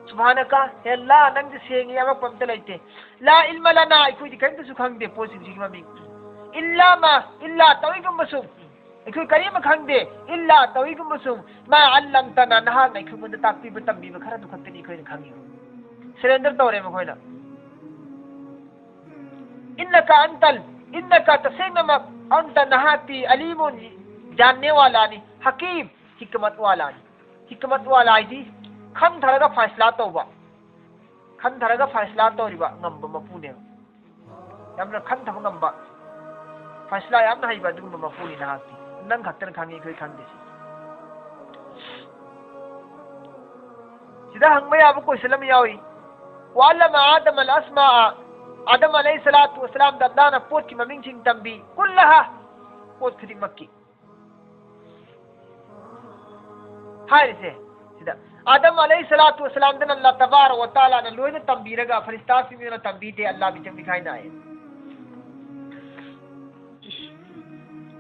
ꯁꯨꯕꯍꯥꯅꯀ ꯍꯦ ꯑꯜꯂꯥꯍ ꯅꯪꯗꯤ ꯁꯦꯡꯉꯤ ꯑꯃꯛꯄ ꯑꯝꯇ ꯂꯩꯇꯦ꯫ لا علم لنا ꯑꯩꯈꯣꯏꯗꯤ ꯀꯔꯤꯝꯇꯁꯨ ꯈꯪꯗꯦ ꯄꯣꯠꯁꯤꯡꯁꯤꯒꯤ ꯃꯃꯤꯡ꯫ إلا ما إلا ꯇꯧꯏꯒꯨꯝꯕꯁꯨ ꯑꯩꯈꯣꯏ ꯀꯔꯤꯝꯃ ꯈꯪꯗꯦ꯫ إلا ꯇꯧꯏꯒꯨꯝꯕꯁꯨ ما علمتنا ꯅꯍꯥꯛꯅ ꯑꯩꯈꯣꯏꯉꯣꯟꯗ ꯇꯥꯛꯄꯤꯕ ꯇꯝꯕꯤꯕ ꯈꯔꯗꯨ ꯈꯛꯇꯅꯤ ꯑꯩꯈꯣꯏꯅ ꯈꯪꯉꯤ꯫ ꯁꯔꯦꯟꯗꯔ ꯇꯧꯔꯦ ꯃꯈꯣꯏꯅ꯫ إنك أنت ال- إنك ꯇꯁꯦꯡꯅꯃꯛ أنت ꯅꯍꯥꯛꯇꯤ عليم ꯖꯥꯟꯅꯦ ꯋꯥꯂꯥꯅꯤ ꯍꯀꯤꯝ ꯍꯤꯀꯃꯠ ꯋꯥꯂꯥꯅꯤ꯫ ꯍꯤꯀꯃꯠ ꯋꯥꯂꯥ ꯍꯥꯏꯗꯤ ꯈꯟꯊꯔꯒ ꯐꯥꯏꯁꯂꯥ ꯇꯧꯕ꯫ ꯈꯟꯊꯔꯒ ꯐꯥꯏꯁꯂꯥ ꯇꯧꯔꯤꯕ ꯉꯝꯕ ꯃꯄꯨꯅꯦꯕ꯫ ꯌꯥꯝꯅ ꯈꯟꯊꯕ ꯉꯝꯕ ꯐꯥꯏꯁꯂꯥ ꯌꯥꯝꯅ ꯍꯩꯕ ꯑꯗꯨꯒꯨꯝꯕ ꯃꯄꯨꯅꯤ ꯅꯍꯥꯛꯇꯤ꯫ ꯅꯪ ꯈꯛꯇꯅ ꯈꯪꯉꯤ ꯑꯩꯈꯣꯏ ꯈꯪꯗꯦ ꯁꯤ꯫ ꯁꯤꯗ ꯍꯪꯕ ꯌꯥꯕ ꯀꯣꯏꯁꯟ ꯑꯃ ꯌꯥꯎꯏ꯫ وعلم آدم الأسماء ꯑꯥꯗꯝ ꯑꯂꯩꯍꯤ ꯁꯂꯥꯇꯨ ꯋꯁꯂꯥꯝꯗ ꯑꯜꯂꯥꯍꯅ ꯄꯣꯠꯀꯤ ꯃꯃꯤꯡꯁꯤꯡ ꯇꯝꯕꯤ꯫ كلها ꯄꯣꯠ ꯈꯨꯗꯤꯡꯃꯛꯀꯤ꯫ ꯍꯥꯏꯔꯤꯁꯦ ꯁꯤꯗ꯫ ꯑꯥꯗꯝ ꯑꯂꯩꯍꯤ ꯁꯂꯥꯇꯨ ꯋꯁꯂꯥꯝꯗꯅ ꯑꯜꯂꯥ ꯇꯕꯥꯔꯛ ꯋ ꯇꯥꯂꯥꯅ ꯂꯣꯏꯅ ꯇꯝꯕꯤꯔꯒ ꯐꯔꯤꯁꯇꯥꯁꯤꯡꯗꯨꯅ ꯇꯝꯕꯤꯗꯦ, ꯑꯜꯂꯥ ꯕꯤꯆꯝ ꯂꯤꯈꯥꯏ ꯅꯥꯏ꯫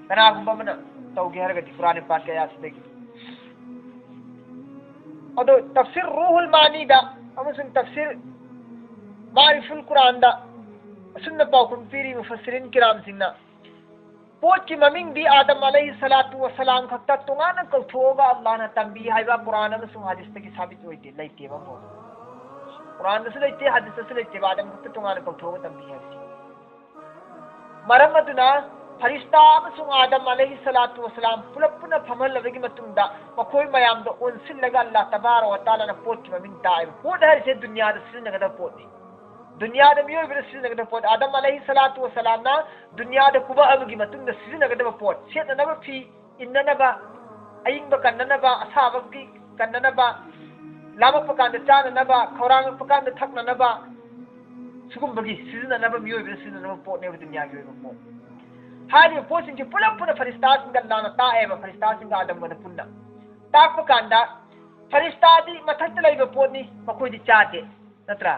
ꯀꯅꯥꯒꯨꯝꯕ ꯑꯃꯅ ꯇꯧꯒꯦ ꯍꯥꯏꯔꯒꯗꯤ ꯀꯨꯔꯥꯟ ꯄꯥꯠ ꯀꯌꯥꯁꯤꯗꯒꯤ꯫ ꯑꯗꯣ ꯇꯐꯁꯤꯔ ꯔꯨꯍꯨꯜ ꯃꯥꯅꯤꯗ ꯑꯃꯁꯨꯡ ꯇꯐꯁꯤꯔ ꯃꯥꯔꯤꯐꯨꯜ ꯀꯨꯔꯥꯟꯗ ꯑꯁꯨꯝꯅ ꯄꯥꯎꯈꯨꯝ ꯄꯤꯔꯤ ꯃꯨꯐꯁꯤꯔꯤꯟ ꯀꯤꯔꯥꯝꯁꯤꯡꯅ, ꯄꯣꯠꯀꯤ ꯃꯃꯤꯡꯗꯤ ꯑꯥꯗꯝ ꯑꯂꯩꯍꯤ ꯁꯂꯥꯇꯨ ꯋꯁꯂꯥꯝ ꯈꯛꯇ ꯇꯣꯉꯥꯟꯅ ꯀꯧꯊꯣꯛꯑꯒ ꯑꯜꯂꯥꯍꯅ ꯇꯝꯕꯤ ꯍꯥꯏꯕ ꯀꯨꯔꯥꯟ ꯑꯃꯁꯨꯡ ꯍꯗꯤꯁꯇꯒꯤ ꯁꯥꯕꯤꯠ ꯑꯣꯏꯗꯦ, ꯂꯩꯇꯦꯕ ꯑꯃꯐꯥꯎ꯫ ꯀꯨꯔꯥꯟꯗꯁꯨ ꯂꯩꯇꯦ, ꯍꯗꯤꯁꯇꯁꯨ ꯂꯩꯇꯦꯕ ꯑꯥꯗꯝ ꯈꯛꯇ ꯇꯣꯉꯥꯟꯅ ꯀꯧꯊꯣꯛꯑꯒ ꯇꯝꯕꯤ ꯍꯥꯏꯕꯁꯤ꯫ ꯃꯔꯝ ꯑꯗꯨꯅ ꯐꯔꯤꯁꯇꯥ ꯑꯃꯁꯨꯡ ꯑꯥꯗꯝ ꯑꯂꯩꯍꯤ ꯁꯂꯥꯇꯨ ꯋꯁꯂꯥꯝ ꯄꯨꯂꯞ ꯄꯨꯟꯅ ꯐꯝꯍꯜꯂꯕꯒꯤ ꯃꯇꯨꯡꯗ ꯃꯈꯣꯏ ꯃꯌꯥꯝꯗꯣ ꯑꯣꯟꯁꯤꯜꯂꯒ ꯑꯜꯂꯥ ꯇꯕꯥꯔꯛ ꯋ ꯇꯥꯂꯥꯅ ꯄꯣꯠꯀꯤ ꯃꯃꯤꯡ ꯇꯥꯛꯑꯦꯕ꯫ ꯄꯣꯠ ꯍꯥꯏꯔꯤꯁꯦ ꯗꯨꯅꯤꯌꯥꯗ ꯁꯤꯖꯤꯟꯅꯒꯗꯕ ꯄꯣꯠꯅꯤ꯫ ꯗꯨꯅꯤꯌꯥꯗ ꯃꯤꯑꯣꯏꯕꯅ ꯁꯤꯖꯤꯟꯅꯒꯗꯕ ꯄꯣꯠ, ꯑꯥꯗꯝ ꯑꯂꯩꯍꯤ ꯁꯂꯥꯇꯨ ꯋꯁꯂꯥꯝꯅ ꯗꯨꯅꯤꯌꯥꯗ ꯀꯨꯝꯃꯛꯑꯕꯒꯤ ꯃꯇꯨꯡꯗ ꯁꯤꯖꯤꯟꯅꯒꯗꯕ ꯄꯣꯠ, ꯁꯦꯠꯅꯅꯕ ꯐꯤ, ꯏꯟꯅꯅꯕ, ꯑꯏꯪꯕ ꯀꯟꯅꯅꯕ, ꯑꯁꯥꯕꯒꯤ ꯀꯟꯅꯅꯕ, ꯂꯥꯝꯃꯛꯄ ꯀꯥꯟꯗ ꯆꯥꯅꯅꯕ, ꯈꯧꯔꯥꯡꯉꯛꯄ ꯀꯥꯟꯗ ꯊꯛꯅꯅꯕ, ꯁꯤꯒꯨꯝꯕꯒꯤ ꯁꯤꯖꯤꯟꯅꯅꯕ, ꯃꯤꯑꯣꯏꯕꯅ ꯁꯤꯖꯤꯟꯅꯅꯕ ꯄꯣꯠꯅꯦꯕ ꯗꯨꯅꯤꯌꯥꯒꯤ ꯑꯣꯏꯕ ꯄꯣꯠ꯫ ꯍꯥꯏꯔꯤꯕ ꯄꯣꯠꯁꯤꯡꯁꯦ ꯄꯨꯂꯞ ꯄꯨꯟꯅ ꯐꯔꯤꯁꯇꯥꯁꯤꯡꯒ ꯂꯥꯟꯅ ꯇꯥꯛꯑꯦꯕ, ꯐꯔꯤꯁꯇꯥꯁꯤꯡꯒ ꯑꯥꯗꯝꯒꯅ ꯄꯨꯟꯅ ꯇꯥꯛꯄ ꯀꯥꯟꯗ, ꯐꯔꯤꯁꯇꯥꯗꯤ ꯃꯊꯛꯇ ꯂꯩꯕ ꯄꯣꯠꯅꯤ, ꯃꯈꯣꯏꯗꯤ ꯆꯥꯗꯦ, ꯅꯠꯇ꯭ꯔꯥ?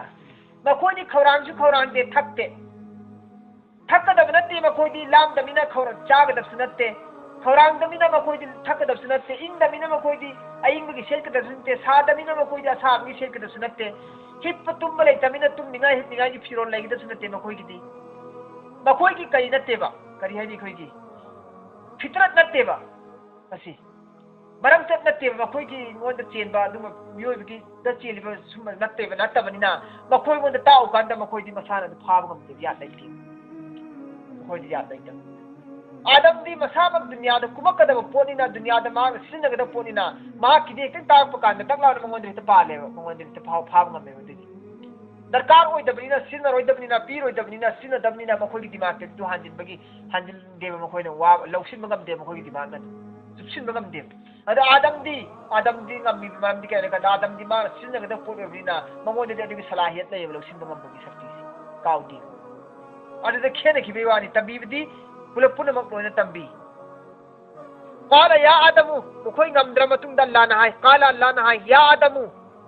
ꯃꯈꯣꯏꯗꯤ ꯈꯧꯔꯥꯡꯁꯨ ꯈꯧꯔꯥꯡꯗꯦ, ꯊꯛꯇꯦ꯫ ꯊꯛꯀꯗꯕ ꯅꯠꯇꯦ, ꯃꯈꯣꯏꯗꯤ ꯂꯥꯝꯗꯕꯅꯤꯅ ꯈꯧꯔꯥꯡ ꯆꯥꯒꯗꯕꯁꯨ ꯅꯠꯇꯦ, ꯈꯧꯔꯥꯡꯗꯕꯅꯤꯅ ꯃꯈꯣꯏꯗꯤ ꯊꯛꯀꯗꯕꯁꯨ ꯅꯠꯇꯦ, ꯏꯪꯗꯕꯅꯤꯅ ꯃꯈꯣꯏꯗꯤ ꯑꯏꯪꯕꯒꯤ ꯁꯦꯠꯀꯗꯕꯁꯨ ꯅꯠꯇꯦ, ꯁꯥꯗꯕꯅꯤꯅ ꯃꯈꯣꯏꯗꯤ ꯑꯁꯥꯕꯒꯤ ꯁꯦꯠꯀꯗꯕꯁꯨ ꯅꯠꯇꯦ, ꯍꯤꯞꯄ ꯇꯨꯝꯕ ꯂꯩꯇꯕꯅꯤꯅ ꯇꯨꯝꯅꯤꯡꯉꯥꯏ ꯍꯤꯞꯅꯤꯡꯉꯥꯏꯒꯤ ꯐꯤꯔꯣꯜ ꯂꯩꯒꯗꯕꯁꯨ ꯅꯠꯇꯦ ꯃꯈꯣꯏꯒꯤꯗꯤ꯫ ꯃꯈꯣꯏꯒꯤ ꯀꯔꯤ ꯅꯠꯇꯦꯕ? ꯀꯔꯤ ꯍꯥꯏꯅꯤ? ꯑꯩꯈꯣꯏꯒꯤ ꯐꯤꯇ꯭ꯔꯠ ꯅꯠꯇꯦꯕ ꯃꯁꯤ꯫ ꯃꯔꯝꯆꯠ ꯅꯠꯇꯦꯕ, ꯃꯈꯣꯏꯒꯤ ꯑꯩꯉꯣꯟꯗ ꯆꯦꯟꯕ ꯑꯗꯨꯝꯕ ꯃꯤꯑꯣꯏꯕꯒꯤꯗ ꯆꯦꯜꯂꯤꯕ ꯁꯨꯝꯕ ꯅꯠꯇꯦꯕ, ꯅꯠꯇꯕꯅꯤꯅ ꯃꯈꯣꯏꯉꯣꯟꯗ ꯇꯥꯛꯎ ꯀꯥꯟꯗ ꯃꯈꯣꯏꯗꯤ ꯃꯁꯥꯅ ꯑꯗꯨ ꯐꯥꯕ ꯉꯝꯗꯦ, ꯌꯥꯠ ꯂꯩꯇꯦ꯫ ꯃꯈꯣꯏꯗꯤ ꯌꯥꯠ ꯂꯩꯇꯕ꯫ ꯑꯥꯗꯝꯗꯤ ꯃꯁꯥꯃꯛ ꯗꯨꯅꯤꯌꯥꯗ ꯀꯨꯝꯃꯛꯀꯗꯕ ꯄꯣꯠꯅꯤꯅ, ꯗꯨꯅꯤꯌꯥꯗ ꯃꯍꯥꯛꯅ ꯁꯤꯖꯤꯟꯅꯒꯗꯕ ꯄꯣꯠꯅꯤꯅ, ꯃꯍꯥꯛꯀꯤꯗꯤ ꯍꯦꯛꯇ ꯇꯥꯔꯛꯄ ꯀꯥꯟꯗ ꯇꯛ ꯂꯥꯎꯅ ꯃꯉꯣꯟꯗ ꯍꯦꯛꯇ ꯄꯥꯜꯂꯦꯕ, ꯃꯉꯣꯟꯗ ꯍꯦꯛꯇ ꯐꯥꯎ-, ꯐꯥꯕ ꯉꯝꯃꯦꯕ꯫ ꯑꯗꯨꯗꯤ ꯗꯔꯀꯥꯔ ꯑꯣꯏꯗꯕꯅꯤꯅ, ꯁꯤꯖꯤꯟꯅꯔꯣꯏꯗꯕꯅꯤꯅ, ꯄꯤꯔꯣꯏꯗꯕꯅꯤꯅ, ꯁꯤꯖꯤꯟꯅꯗꯕꯅꯤꯅ ꯃꯈꯣꯏꯒꯤ ꯗꯤꯃꯥꯟꯁꯦ ꯑꯗꯨ ꯍꯟꯖꯤꯟꯕꯒꯤ, ꯍꯟꯖꯤꯟꯗꯦꯕ ꯃꯈꯣꯏꯅ, ꯋꯥ ꯂꯧꯁꯤꯟꯕ ꯉꯝꯗꯦꯕ ꯃꯈꯣꯏꯒꯤ ꯗꯤꯃꯥꯟ ꯑꯗꯨ, ꯆꯨꯞꯁꯤꯟꯕ ꯉꯝꯗꯦꯕ꯫ ꯑꯗꯣ ꯑꯥꯗꯝꯗꯤ, ꯑꯥꯗꯝꯗꯤ ꯉꯝꯃꯤꯕ ꯃꯔꯝꯗꯤ ꯀꯩꯅꯣ ꯍꯥꯏ ꯀꯥꯟꯗ, ꯑꯥꯗꯝꯗꯤ ꯃꯥꯅ ꯁꯤꯖꯤꯟꯅꯒꯗꯕ ꯄꯣꯠ ꯑꯣꯏꯕꯅꯤꯅ ꯃꯉꯣꯟꯗꯗꯤ ꯑꯗꯨꯒꯤ ꯁꯂꯥꯍꯤꯌꯠ ꯂꯩꯌꯦꯕ, ꯂꯧꯁꯤꯟꯕ ꯉꯝꯕꯒꯤ ꯁꯛꯇꯤꯁꯦ ꯀꯥꯎꯗꯦ꯫ ꯑꯗꯨꯗ ꯈꯦꯠꯅꯈꯤꯕꯒꯤ ꯋꯥꯅꯤ, ꯇꯝꯕꯤꯕꯗꯤ ꯄꯨꯂꯞ ꯄꯨꯝꯅꯃꯛ ꯂꯣꯏꯅ ꯇꯝꯕꯤ꯫ قال يا آدم, ꯃꯈꯣꯏ ꯉꯝꯗ꯭ꯔ ꯃꯇꯨꯡꯗ ꯑꯜꯂꯥꯅ ꯍꯥꯏ, قال, ꯑꯜꯂꯥꯅ ꯍꯥꯏ, يا آدم,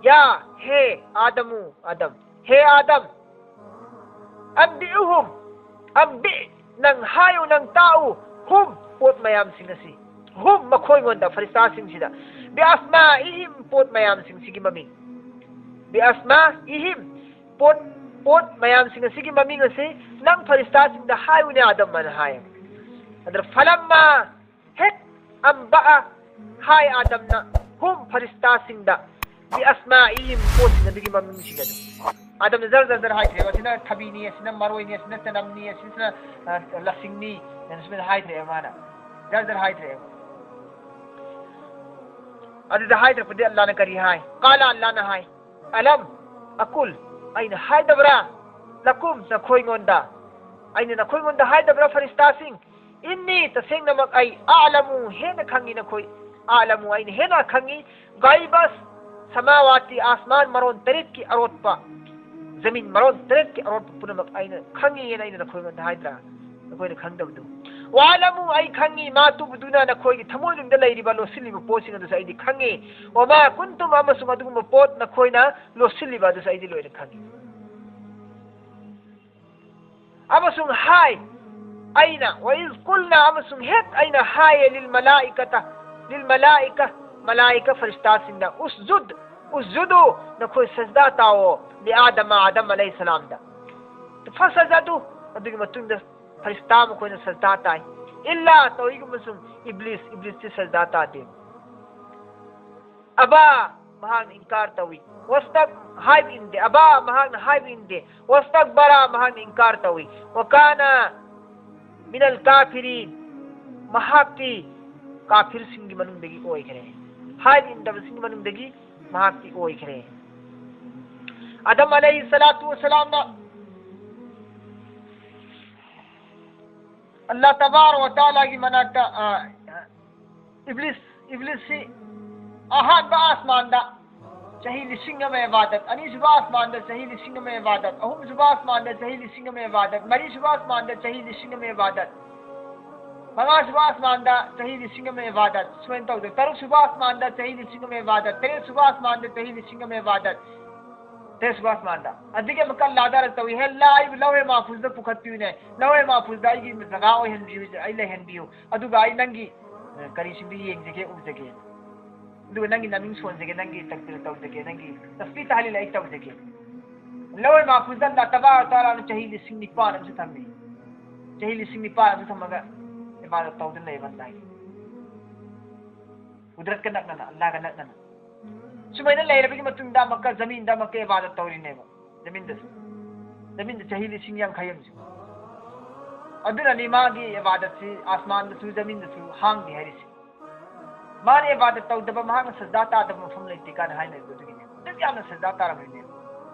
يا, ꯍꯦ, آدم, آدم, ꯍꯦ آدم, أنبئهم, أنبئ, ꯅꯪ ꯍꯥꯏꯌꯨ, ꯅꯪ ꯇꯥꯛꯎ, هم, ꯄꯣꯠ ꯃꯌꯥꯝꯁꯤꯡ ꯑꯁꯤ, هم, ꯃꯈꯣꯏꯉꯣꯟꯗ, ꯐꯔꯤꯁꯇꯥꯁꯤꯡꯁꯤꯗ, بأسمائهم, ꯄꯣꯠ ꯃꯌꯥꯝꯁꯤꯡꯁꯤꯒꯤ ꯃꯃꯤꯡ, بأسمائهم, ꯄꯣꯠ, ꯄꯣꯠ ꯃꯌꯥꯝꯁꯤꯡ ꯑꯁꯤꯒꯤ ꯃꯃꯤꯡ ꯑꯁꯤ ꯅꯪ ꯐꯔꯤꯁꯇꯥꯁꯤꯡꯗ ꯍꯥꯏꯌꯨꯅꯦ, ꯑꯥꯗꯝ, ꯑꯅ ꯍꯥꯏ꯫ ꯑꯗꯨꯅ, فلما, ꯍꯦꯛ, أنبأ, ꯍꯥꯏ ꯑꯥꯗꯝꯅ, هم, ꯐꯔꯤꯁꯇꯥꯁꯤꯡꯗ, بأسمائهم, ꯄꯣꯠꯁꯤꯡ ꯑꯗꯨꯒꯤ ꯃꯃꯤꯡꯁꯤꯡ ꯑꯗꯨ꯫ ꯑꯥꯗꯝꯅ ꯖꯔ ꯖꯔ ꯖꯔ ꯍꯥꯏꯈ꯭ꯔꯦꯕ, ꯑꯁꯤꯅ ꯊꯕꯤꯅꯤ, ꯑꯁꯤꯅ ꯃꯔꯣꯏꯅꯤ, ꯑꯁꯤꯅ ꯆꯅꯝꯅꯤ, ꯑꯁꯤꯅ, ꯑ, ꯂꯁꯤꯡꯅꯤ, ꯑꯁꯨꯃꯥꯏꯅ ꯍꯥꯏꯈ꯭ꯔꯦꯕ ꯃꯥꯅ꯫ ꯖꯔ ꯖꯔ ꯍꯥꯏꯈ꯭ꯔꯦꯕ꯫ ꯑꯗꯨꯗ ꯍꯥꯏꯗ꯭ꯔꯛꯄꯗꯤ ꯑꯜꯂꯥꯅ ꯀꯔꯤ ꯍꯥꯏ? قال, ꯑꯜꯂꯥꯅ ꯍꯥꯏ, ألم أقل, ꯑꯩꯅ ꯍꯥꯏꯗꯕ꯭ꯔꯥ? لكم, ꯅꯈꯣꯏꯉꯣꯟꯗ, ꯑꯩꯅ ꯅꯈꯣꯏꯉꯣꯟꯗ ꯍꯥꯏꯗꯕ꯭ꯔꯥ, ꯐꯔꯤꯁꯇꯥꯁꯤꯡ? إني, ꯇꯁꯦꯡꯅꯃꯛ ꯑꯩ, أعلم, ꯍꯦꯟꯅ ꯈꯪꯉꯤ ꯅꯈꯣꯏ, أعلم, ꯑꯩꯅ ꯍꯦꯟꯅ ꯈꯪꯉꯤ, غيب السماوات, ꯑꯥꯁꯃꯥꯟ ꯃꯔꯣꯟ ꯇꯔꯦꯠꯀꯤ ꯑꯔꯣꯠꯄ, ꯖꯃꯤꯟ ꯃꯔꯣꯟ ꯇꯔꯦꯠꯀꯤ ꯑꯔꯣꯠꯄ ꯄꯨꯝꯅꯃꯛ ꯑꯩꯅ ꯈꯪꯉꯤ ꯍꯥꯏꯅ ꯑꯩꯅ ꯅꯈꯣꯏꯉꯣꯟꯗ ꯍꯥꯏꯗ꯭ꯔꯥ? ꯅꯈꯣꯏꯅ ꯈꯪꯗꯕꯗꯨ꯫ وأعلم, ꯑꯩ ꯈꯪꯉꯤ, ما تبدون, ꯅꯈꯣꯏꯒꯤ ꯊꯃꯣꯏꯅꯨꯡꯗ ꯂꯩꯔꯤꯕ, ꯂꯣꯠꯁꯤꯜꯂꯤꯕ ꯄꯣꯠꯁꯤꯡ ꯑꯗꯨꯁꯨ ꯑꯩꯗꯤ ꯈꯪꯉꯤ꯫ وما كنتم, ꯑꯃꯁꯨꯡ ꯑꯗꯨꯒꯨꯝꯕ ꯄꯣꯠ ꯅꯈꯣꯏꯅ ꯂꯣꯠꯁꯤꯜꯂꯤꯕ ꯑꯗꯨꯁꯨ ꯑꯩꯗꯤ ꯂꯣꯏꯅ ꯈꯪꯉꯤ꯫ ꯑꯃꯁꯨꯡ ꯍꯥꯏ, ꯑꯩꯅ, وإذ قلنا, ꯑꯃꯁꯨꯡ ꯍꯦꯛ ꯑꯩꯅ ꯍꯥꯏꯌꯦ, للملائكة, للملائكة, ꯃꯂꯥꯏꯀꯥ ꯐꯔꯤꯁꯇꯥꯁꯤꯡꯗ, اسجد, اسجدوا, ꯅꯈꯣꯏ ꯁꯖꯗꯥ ꯇꯥꯎꯑꯣ, لآدم, ꯑꯥꯗꯝ ꯑꯂꯩꯍꯤꯁꯁꯂꯥꯝꯗ꯫ فسجدوا, ꯑꯗꯨꯒꯤ ꯃꯇꯨꯡꯗ ꯐꯔꯤꯁꯇꯥ ꯃꯈꯣꯏꯅ ꯁꯖꯗꯥ ꯇꯥꯏ꯫ إلا, ꯇꯧꯏꯒꯨꯝꯕꯁꯨꯡ, إبليس, ꯏꯕ꯭ꯂꯤꯁꯇꯤ ꯁꯖꯗꯥ ꯇꯥꯗꯦ꯫ أبى, ꯃꯍꯥꯛꯅ ꯏꯟꯀꯥꯔ ꯇꯧꯏ꯫ واستك-, ꯍꯥꯏꯕ ꯏꯟꯗꯦ꯫ أبى, ꯃꯍꯥꯛꯅ ꯍꯥꯏꯕ ꯏꯟꯗꯦ꯫ واستكبر, ꯃꯍꯥꯛꯅ ꯏꯟꯀꯥꯔ ꯇꯧꯏ꯫ وكان من الكافرين, ꯃꯍꯥꯛꯇꯤ ꯀꯥꯐꯤꯔꯁꯤꯡꯒꯤ ꯃꯅꯨꯡꯗꯒꯤ ꯑꯣꯏꯈ꯭ꯔꯦ꯫ ꯍꯥꯏꯕ ꯏꯟꯗꯕꯁꯤꯡꯒꯤ ꯃꯅꯨꯡꯗꯒꯤ ꯃꯍꯥꯛꯇꯤ ꯑꯣꯏꯈ꯭ꯔꯦ꯫ ꯑꯥꯗꯝ ꯑꯂꯩꯍꯤ ꯁꯂꯥꯇꯨ ꯋꯁꯂꯥꯝꯅ ꯑꯜꯂꯥꯍ ꯇꯕꯥꯔꯛ ꯋ ꯇꯥꯂꯥꯒꯤ ꯃꯅꯥꯛꯇ, ꯑ, ꯏꯕ꯭ꯂꯤꯁ, ꯏꯕ꯭ꯂꯤꯁꯁꯤ ꯑꯍꯥꯟꯕ ꯑꯥꯁꯃꯥꯟꯗ ꯆꯍꯤ ꯂꯤꯁꯤꯡ ꯑꯃ ꯏꯕꯥꯗꯠ, ꯑꯅꯤꯁꯨꯕ ꯑꯥꯁꯃꯥꯟꯗ ꯆꯍꯤ ꯂꯤꯁꯤꯡ ꯑꯃ ꯏꯕꯥꯗꯠ, ꯑꯍꯨꯝꯁꯨꯕ ꯑꯥꯁꯃꯥꯟꯗ ꯆꯍꯤ ꯂꯤꯁꯤꯡ ꯑꯃ ꯏꯕꯥꯗꯠ, ꯃꯔꯤꯁꯨꯕ ꯑꯥꯁꯃꯥꯟꯗ ꯆꯍꯤ ꯂꯤꯁꯤꯡ ꯑꯃ ꯏꯕꯥꯗꯠ, ꯃꯉꯥꯁꯨꯕ ꯑꯁꯃꯥꯟꯗ ꯆꯍꯤ ꯂꯤꯁꯤꯡ ꯑꯃ ꯏꯕꯥꯗꯠ ꯁꯨꯃꯥꯏꯅ ꯇꯧꯗꯅ, ꯇꯔꯨꯛꯁꯨꯕ ꯑꯁꯃꯥꯟꯗ ꯆꯍꯤ ꯂꯤꯁꯤꯡ ꯑꯃ ꯏꯕꯥꯗꯠ, ꯇꯔꯦꯠꯁꯨꯕ ꯑꯁꯃꯥꯟꯗ ꯆꯍꯤ ꯂꯤꯁꯤꯡ ꯑꯃ ꯏꯕꯥꯗꯠ, ꯇꯔꯦꯠꯁꯨꯕ ꯑꯁꯃꯥꯟꯗ꯫ ꯑꯗꯨꯒꯤ ꯑꯃꯨꯛꯀ ꯑꯜꯂꯥꯗ ꯑꯔꯗ ꯇꯧꯏ, "ꯍꯦ ꯑꯜꯂꯥ, ꯑꯩꯕꯨ ꯂꯧꯍꯦ ꯃꯥꯐꯨꯖꯗ ꯄꯨꯈꯠꯄꯤꯌꯨꯅꯦ, ꯂꯧꯍꯦ ꯃꯥꯐꯨꯖꯗ ꯑꯩꯒꯤ ꯖꯒꯥ ꯑꯣꯏꯍꯟꯕꯤꯌꯨ, ꯑꯩ ꯂꯩꯍꯟꯕꯤꯌꯨ, ꯑꯗꯨꯒ ꯑꯩ ꯅꯪꯒꯤ, ꯑ, ꯀꯔꯤꯁꯤꯡꯗꯨ ꯌꯦꯡꯖꯒꯦ, ꯎꯖꯒꯦ, ꯑꯗꯨꯒ ꯅꯪꯒꯤ ꯃꯃꯤꯡ ꯁꯣꯟꯖꯒꯦ, ꯅꯪꯒꯤ ꯇꯛꯕꯤꯔ ꯇꯧꯖꯒꯦ, ꯅꯪꯒꯤ ꯇꯁꯕꯤꯍ ꯇꯍꯂꯤꯜ ꯑꯩ ꯇꯧꯖꯒꯦ"꯫ ꯂꯧꯍꯦ ꯃꯥꯐꯨꯖꯗ ꯑꯜꯂꯥ ꯇꯕꯥꯔꯛ ꯇꯥꯂꯥꯅ ꯆꯍꯤ ꯂꯤꯁꯤꯡ ꯅꯤꯄꯥꯟ ꯑꯃꯁꯨ ꯊꯝꯃꯤ꯫ ꯆꯍꯤ ꯂꯤꯁꯤꯡ ꯅꯤꯄꯥꯟ ꯑꯃꯁꯨ ꯊꯝꯃꯒ ꯏꯕꯥꯗꯠ ꯇꯧꯗꯨꯅ ꯂꯩꯕ ꯑꯜꯂꯥꯒꯤ꯫ ꯀꯨꯗꯔꯠꯀ ꯅꯛꯅꯅ, ꯑꯜꯂꯥꯒ ꯅꯛꯅꯅ꯫ ꯁꯨꯃꯥꯏꯅ ꯂꯩꯔꯕꯒꯤ ꯃꯇꯨꯡꯗ ꯑꯃꯨꯛꯀ ꯖꯃꯤꯟꯗ ꯑꯃꯨꯛꯀ ꯏꯕꯥꯗꯠ ꯇꯧꯔꯤꯅꯦꯕ꯫ ꯖꯃꯤꯟꯗꯁꯨ꯫ ꯖꯃꯤꯟꯗ ꯆꯍꯤ ꯂꯤꯁꯤꯡ ꯌꯥꯡꯈꯩ ꯑꯃꯁꯨ꯫ ꯑꯗꯨꯅꯅꯤ ꯃꯥꯒꯤ ꯏꯕꯥꯗꯠꯁꯤ ꯑꯁꯃꯥꯟꯗꯁꯨ ꯖꯃꯤꯟꯗꯁꯨ ꯍꯥꯡꯗꯦ ꯍꯥꯏꯔꯤꯁꯤ꯫ ꯃꯥꯅ ꯏꯕꯥꯗꯠ ꯇꯧꯗꯕ, ꯃꯍꯥꯛꯅ ꯁꯖꯗꯥ ꯇꯥꯗꯕ ꯃꯐꯝ ꯂꯩꯇꯦ ꯀꯥꯏꯅ ꯍꯥꯏꯅꯔꯤꯕ ꯑꯗꯨꯒꯤꯅꯦ꯫ ꯑꯗꯨꯛ ꯌꯥꯝꯅ ꯁꯖꯗꯥ ꯇꯥꯔꯝꯃꯤꯅꯦ꯫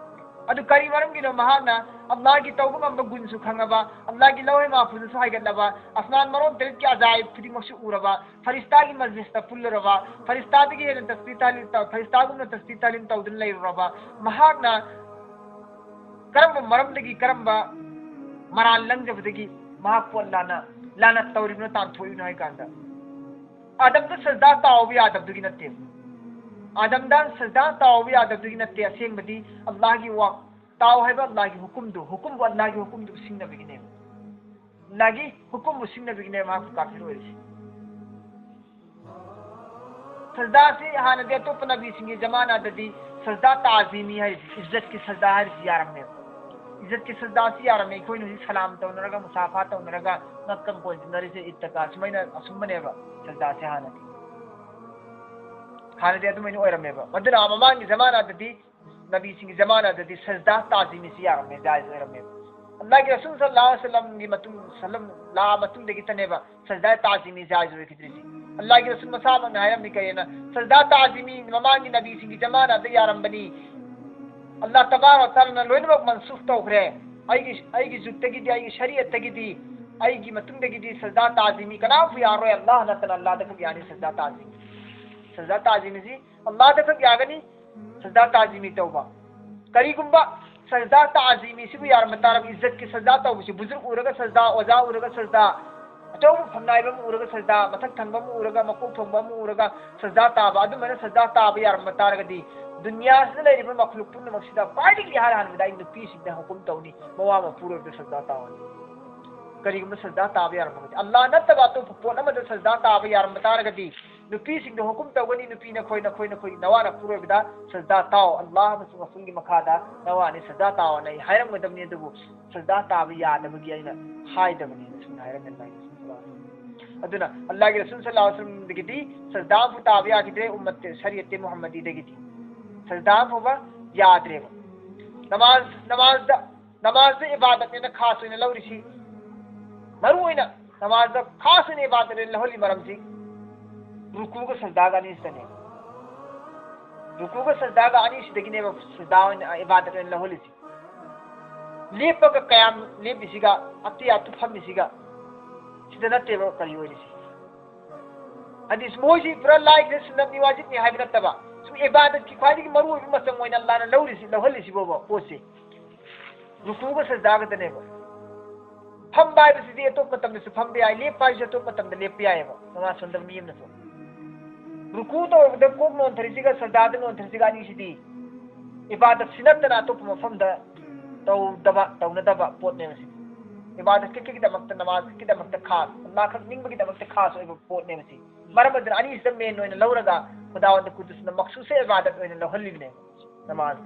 ꯑꯗꯨ ꯀꯔꯤ ꯃꯔꯝꯒꯤꯅꯣ? ꯃꯍꯥꯛꯅ ꯑꯜꯂꯥꯍꯒꯤ ꯇꯧꯕ ꯉꯝꯕ ꯒꯨꯟꯁꯨ ꯈꯪꯉꯕ, ꯑꯜꯂꯥꯍꯒꯤ ꯂꯧꯍꯦ ꯃꯥꯐꯨꯖꯁꯨ ꯍꯥꯏꯒꯠꯂꯕ, ꯑꯁꯃꯥꯟ ꯃꯔꯣꯟ ꯇꯔꯦꯠꯀꯤ ꯑꯖꯥꯏꯕ ꯈꯨꯗꯤꯡꯃꯛꯁꯨ ꯎꯔꯕ, ꯐꯔꯤꯁꯇꯥꯒꯤ ꯃꯖꯂꯤꯁꯇ ꯄꯨꯜꯂꯨꯔꯕ, ꯐꯔꯤꯁꯇꯥꯒꯤ ꯍꯦꯟꯅ ꯇꯁꯕꯤꯍ ꯇꯍꯂꯤꯜ ꯇꯧ-, ꯐꯔꯤꯁꯇꯥꯒꯨꯝꯅ ꯇꯁꯕꯤꯍ ꯇꯍꯂꯤꯜ ꯇꯧꯗꯨꯅ ꯂꯩꯔꯨꯔꯕ, ꯃꯍꯥꯛꯅ ꯀꯔꯝꯕ ꯃꯔꯝꯗꯒꯤ, ꯀꯔꯝꯕ ꯃꯔꯥꯜ ꯂꯪꯖꯕꯗꯒꯤ ꯃꯍꯥꯛꯄꯨ ꯑꯜꯂꯥꯍꯅ ꯂꯥꯅꯠ ꯇꯧꯔꯤꯕꯅꯣ, ꯇꯥꯟꯊꯣꯛꯏꯕꯅꯣ ꯍꯥꯏ ꯀꯥꯟꯗ, ꯑꯥꯗꯝꯗ ꯁꯖꯗꯥ ꯇꯥꯎꯕ ꯌꯥꯗꯕꯗꯨꯒꯤ ꯅꯠꯇꯦ꯫ ꯑꯥꯗꯝꯗ ꯁꯖꯗꯥ ꯇꯥꯎꯕ ꯌꯥꯗꯕꯗꯨꯒꯤ ꯅꯠꯇꯦ꯫ ꯑꯁꯦꯡꯕꯗꯤ ꯑꯜꯂꯥꯍꯒꯤ ꯋꯥ, ꯇꯥꯎ ꯍꯥꯏꯕ ꯑꯜꯂꯥꯍꯒꯤ ꯍꯨꯀꯨꯝꯗꯨ, ꯍꯨꯀꯨꯝꯕꯨ, ꯑꯜꯂꯥꯍꯒꯤ ꯍꯨꯀꯨꯝꯗꯨ ꯁꯤꯡꯅꯕꯒꯤꯅꯦꯕ꯫ ꯑꯜꯂꯥꯍꯒꯤ ꯍꯨꯀꯨꯝꯕꯨ ꯁꯤꯡꯅꯕꯒꯤꯅꯦꯕ ꯃꯍꯥꯛꯄꯨ ꯀꯥꯐꯤꯔ ꯑꯣꯏꯔꯤꯁꯤ꯫ ꯁꯖꯗꯥꯁꯤ ꯍꯥꯟꯅꯗꯤ ꯑꯇꯣꯞꯄ ꯅꯕꯤꯁꯤꯡꯒꯤ ꯖꯃꯥꯅꯥꯗꯗꯤ ꯁꯖꯗꯥ ꯇꯥꯖꯤꯃꯤ ꯍꯥꯏꯔꯤꯁꯤ, ꯏꯖꯠꯀꯤ ꯁꯖꯗꯥ ꯍꯥꯏꯔꯤꯁꯤ ꯌꯥꯔꯝꯃꯦꯕ꯫ ꯏꯖꯠꯀꯤ ꯁꯖꯗꯥꯁꯤ ꯌꯥꯔꯝꯃꯦ꯫ ꯑꯩꯈꯣꯏꯅ ꯍꯧꯖꯤꯛ ꯁꯂꯥꯝ ꯇꯧꯅꯔꯒ, ꯃꯨꯁꯥꯐꯥ ꯇꯧꯅꯔꯒ, ꯉꯛꯀ ꯀꯣꯟꯁꯤꯟꯅꯔꯤꯁꯦ, ꯏꯠꯇꯒ ꯁꯨꯃꯥꯏꯅ ꯑꯁꯨꯝꯕꯅꯦꯕ ꯁꯖꯗꯥꯁꯤ ꯍꯥꯟꯅꯗꯤ꯫ ꯍꯥꯟꯅꯗꯤ ꯑꯗꯨꯃꯥꯏꯅ ꯑꯣꯏꯔꯝꯃꯦꯕ꯫ ꯃꯗꯨꯅ ꯃꯃꯥꯡꯒꯤ ꯖꯃꯥꯅꯥꯗꯗꯤ, ꯅꯕꯤꯁꯤꯡꯒꯤ ꯖꯃꯥꯅꯥꯗꯗꯤ ꯁꯖꯗꯥ ꯇꯥꯖꯤꯃꯤꯁꯤ ꯌꯥꯔꯝꯃꯦ, ꯖꯥꯏꯖ ꯑꯣꯏꯔꯝꯃꯦꯕ꯫ ꯑꯜꯂꯥꯍꯒꯤ ꯔꯁꯨꯜ ꯁꯜꯂꯜꯂꯥꯍꯨ ꯑꯂꯩꯍꯤ ꯋꯁꯜꯂꯝꯒꯤ ꯃꯇꯨꯡ, ꯁꯜꯂꯝ ꯂꯥꯛꯑ ꯃꯇꯨꯡꯗꯒꯤꯇꯅꯦꯕ ꯁꯖꯗꯥ ꯇꯥꯖꯤꯃꯤ ꯖꯥꯏꯖ ꯑꯣꯏꯈꯤꯗ꯭ꯔꯤꯁꯤ꯫ ꯑꯜꯂꯥꯍꯒꯤ ꯔꯁꯨꯜ ꯃꯁꯥꯃꯛꯅ ꯍꯥꯏꯔꯝꯃꯤ ꯀꯔꯤꯅ, "ꯁꯖꯗꯥ ꯇꯥꯖꯤꯃꯤ ꯃꯃꯥꯡꯒꯤ ꯅꯕꯤꯁꯤꯡꯒꯤ ꯖꯃꯥꯅꯥꯗ ꯌꯥꯔꯝꯕꯅꯤ, ꯑꯜꯂꯥꯍ ꯇꯕꯥꯔꯛ ꯇꯥꯂꯥꯅ ꯂꯣꯏꯅꯃꯛ ꯃꯟꯁꯨꯈ ꯇꯧꯈ꯭ꯔꯦ꯫ ꯑꯩꯒꯤ, ꯑꯩꯒꯤ ꯖꯨꯛꯇꯒꯤꯗꯤ, ꯑꯩꯒꯤ ꯁꯔꯤꯌꯠꯇꯒꯤꯗꯤ, ꯑꯩꯒꯤ ꯃꯇꯨꯡꯗꯒꯤꯗꯤ ꯁꯖꯗꯥ ꯇꯥꯖꯤꯃꯤ ꯀꯅꯥꯝꯁꯨ ꯌꯥꯔꯣꯏ, ꯑꯜꯂꯥꯍ ꯅꯠꯇꯅ ꯑꯜꯂꯥꯍꯗ ꯈꯛ ꯌꯥꯅꯤ ꯁꯖꯗꯥ ꯇꯥꯖꯤꯃꯤ꯫ ꯁꯖꯗꯥ ꯇꯥꯖꯤꯃꯤꯁꯤ ꯑꯜꯂꯥꯍꯗ ꯈꯛ ꯌꯥꯒꯅꯤ, ꯁꯖꯗꯥ ꯇꯥꯖꯤꯃꯤ ꯇꯧꯕ꯫ ꯀꯔꯤꯒꯨꯝꯕ ꯁꯖꯗꯥ ꯇꯥꯖꯤꯃꯤꯁꯤꯕꯨ ꯌꯥꯔꯝꯕ ꯇꯥꯔꯕ, ꯏꯖꯠꯀꯤ ꯁꯖꯗꯥ ꯇꯧꯕꯁꯤ, ꯕꯨꯖꯨꯔꯒ ꯎꯔꯒ ꯁꯖꯗꯥ, ꯑꯣꯖꯥ ꯎꯔꯒ ꯁꯖꯗꯥ, ꯑꯆꯧꯕ ꯐꯝꯅꯥꯏꯕ ꯑꯃ ꯎꯔꯒ ꯁꯖꯗꯥ, ꯃꯊꯛ ꯊꯪꯕ ꯑꯃ ꯎꯔꯒ, ꯃꯀꯣꯛ ꯊꯣꯡꯕ ꯑꯃ ꯎꯔꯒ ꯁꯖꯗꯥ ꯇꯥꯕ, ꯑꯗꯨꯃꯥꯏꯅ ꯁꯖꯗꯥ ꯇꯥꯕ ꯌꯥꯔꯝꯕ ꯇꯥꯔꯒꯗꯤ, ꯗꯨꯅꯤꯌꯥꯁꯤꯗ ꯂꯩꯔꯤꯕ ꯃꯈꯂꯨꯛ ꯄꯨꯝꯅꯃꯛꯁꯤꯗ ꯈ꯭ꯋꯥꯏꯗꯒꯤ ꯏꯍꯥꯟ ꯍꯥꯟꯕꯗ ꯑꯩ ꯅꯨꯄꯤꯁꯤꯡꯗ ꯍꯨꯀꯨꯝ ꯇꯧꯅꯤ, ꯃꯋꯥ ꯃꯄꯨꯔꯣꯏꯕꯗ ꯁꯖꯗꯥ ꯇꯥꯎ ꯍꯥꯏꯅ꯫ ꯀꯔꯤꯒꯨꯝꯕ ꯁꯖꯗꯥ ꯇꯥꯕ ꯌꯥꯔꯝꯃꯒꯗꯤ, ꯑꯜꯂꯥꯍ ꯅꯠꯇꯕ ꯑꯇꯣꯞꯄ ꯄꯣꯠ ꯑꯃꯗ ꯁꯖꯗꯥ ꯇꯥꯕ ꯌꯥꯔꯝꯕ ꯇꯥꯔꯒꯗꯤ, ꯅꯨꯄꯤꯁꯤꯡꯗ ꯍꯨꯀꯨꯝ ꯇꯧꯒꯅꯤ, "ꯅꯨꯄꯤ ꯅꯈꯣꯏ, ꯅꯈꯣꯏ, ꯅꯈꯣꯏ ꯅꯋꯥ ꯅꯄꯨꯔꯣꯏꯕꯗ ꯁꯖꯗꯥ ꯇꯥꯎ, ꯑꯜꯂꯥꯍ ꯑꯃꯁꯨꯡ ꯔꯁꯨꯜꯒꯤ ꯃꯈꯥꯗ ꯅꯋꯥꯅꯤ ꯁꯖꯗꯥ ꯇꯥꯎ" ꯍꯥꯏꯅ ꯑꯩ ꯍꯥꯏꯔꯝꯒꯗꯕꯅꯤ, ꯑꯗꯨꯕꯨ ꯁꯖꯗꯥ ꯇꯥꯕ ꯌꯥꯗꯕꯒꯤ ꯑꯩꯅ ꯍꯥꯏꯗꯕꯅꯤ ꯍꯥꯏꯅ ꯁꯨꯝ ꯍꯥꯏꯔꯝꯃꯦ ꯑꯜꯂꯥꯍꯒꯤ ꯔꯁꯨꯜ ꯁꯜꯂꯜꯂꯥꯍꯨ ꯑꯂꯩꯍꯤ ꯋꯁꯜꯂꯝ꯫ ꯑꯗꯨꯅ ꯑꯜꯂꯥꯍꯒꯤ ꯔꯁꯨꯜ ꯁꯜꯂꯜꯂꯥꯍꯨ ꯑꯂꯩꯍꯤ ꯋꯁꯜꯂꯝꯗꯒꯤꯗꯤ ꯁꯖꯗꯥ ꯑꯃꯐꯥꯎ ꯇꯥꯕ ꯌꯥꯈꯤꯗ꯭ꯔꯦ, ꯎꯝꯃꯠ ꯁꯔꯤꯌꯠ ꯃꯨꯍꯝꯃꯗꯤꯗꯒꯤꯗꯤ ꯁꯖꯗꯥ ꯑꯃ ꯐꯥꯎꯕ ꯌꯥꯗ꯭ꯔꯦꯕ꯫ ꯅꯃꯥꯖ, ꯅꯃꯥꯖꯗ, ꯅꯃꯥꯖꯗ ꯏꯕꯥꯗꯠꯅꯦꯅ ꯈꯥꯁ ꯑꯣꯏꯅ ꯂꯧꯔꯤꯁꯤ, ꯃꯔꯨ ꯑꯣꯏꯅ ꯅꯃꯥꯖꯗ ꯈꯥꯁ ꯑꯣꯏꯅ ꯏꯕꯥꯗꯠ ꯑꯣꯏꯅ ꯂꯧꯍꯜꯂꯤ ꯃꯔꯝꯁꯤ ꯔꯨꯀꯨꯒ ꯁꯖꯗꯥꯒ ꯑꯅꯤꯁꯤꯗꯅꯦ꯫ ꯔꯨꯀꯨꯒ ꯁꯖꯗꯥꯒ ꯑꯅꯤꯁꯤꯗꯒꯤꯅꯦꯕ ꯁꯖꯗꯥ ꯑꯣꯏꯅ, ꯏꯕꯥꯗꯠ ꯑꯣꯏꯅ ꯂꯧꯍꯜꯂꯤꯁꯤ꯫ ꯂꯦꯞꯄꯒ ꯀꯌꯥꯝ ꯂꯦꯞꯄꯤꯁꯤꯒ, ꯑꯇꯤꯌꯥ ꯇꯨ ꯐꯝꯃꯤꯁꯤꯒ, ꯁꯤꯗ ꯅꯠꯇꯦꯕ ꯀꯔꯤ ꯑꯣꯏꯔꯤꯁꯤ꯫ ꯍꯥꯏꯗꯤ ꯃꯣꯏꯁꯤ ꯄꯨꯔꯥ ꯂꯥꯏꯈ꯭ꯔꯦ, ꯁꯨꯟꯅꯠꯅꯤ, ꯋꯥꯖꯤꯕꯅꯤ ꯍꯥꯏꯕ ꯅꯠꯇꯕ, ꯁꯨꯝ ꯏꯕꯥꯗꯠꯀꯤ ꯈ꯭ꯋꯥꯏꯗꯒꯤ ꯃꯔꯨ ꯑꯣꯏꯕ ꯃꯆꯪ ꯑꯣꯏꯅ ꯑꯜꯂꯥꯍꯅ ꯂꯧꯔꯤꯁꯤ, ꯂꯧꯍꯜꯂꯤꯁꯤꯕꯣꯕ ꯄꯣꯠꯁꯦ꯫ ꯔꯨꯀꯨꯒ ꯁꯖꯗꯥ ꯈꯛꯇꯅꯦꯕ꯫ ꯐꯝꯕ ꯍꯥꯏꯕꯁꯤꯗꯤ ꯑꯇꯣꯞꯄ ꯃꯇꯝꯗꯁꯨ ꯐꯝꯕ ꯌꯥꯏ, ꯂꯦꯞꯄ ꯍꯥꯏꯕꯁꯨ ꯑꯇꯣꯞꯄ ꯃꯇꯝꯗ ꯂꯦꯞꯄ ꯌꯥꯏꯑꯕ, ꯅꯃꯥꯖ ꯁꯣꯟꯗꯕ ꯃꯤ ꯑꯃꯅꯁꯨ꯫ ꯔꯨꯀꯨ ꯇꯧꯔꯕꯗ ꯀꯣꯛ ꯅꯣꯟꯊꯔꯤꯁꯤꯒ ꯁꯖꯗꯥꯗ ꯅꯣꯟꯊꯔꯤꯁꯤꯒ ꯑꯅꯤꯁꯤꯗꯤ ꯏꯕꯥꯗꯠꯁꯤ ꯅꯠꯇꯅ ꯑꯇꯣꯞꯄ ꯃꯐꯝꯗ ꯇꯧꯗꯕ, ꯇꯧꯅꯗꯕ ꯄꯣꯠꯅꯦꯕ ꯁꯤꯗꯤ꯫ ꯏꯕꯥꯗꯠ ꯈꯛꯀꯤꯗꯃꯛꯇ, ꯅꯃꯥꯖ ꯈꯛꯀꯤꯗꯃꯛꯇ ꯈꯥꯁ, ꯑꯜꯂꯥꯍ ꯈꯛ ꯅꯤꯡꯕꯒꯤꯗꯃꯛꯇ ꯈꯥꯁ ꯑꯣꯏꯕ ꯄꯣꯠꯅꯦꯕ ꯁꯤ꯫ ꯃꯔꯝ ꯑꯗꯨꯅ ꯑꯅꯤꯁꯤꯗ ꯃꯦꯟ ꯑꯣꯏꯅ ꯂꯧꯔꯒ ꯈꯨꯗꯥꯋꯟꯗ ꯀꯨꯗꯨꯁꯅ ꯃꯈꯁꯨꯁ ꯏꯕꯥꯗꯠ ꯑꯣꯏꯅ ꯂꯧꯍꯜꯂꯤꯕꯅꯦꯕ ꯅꯃꯥꯖ꯫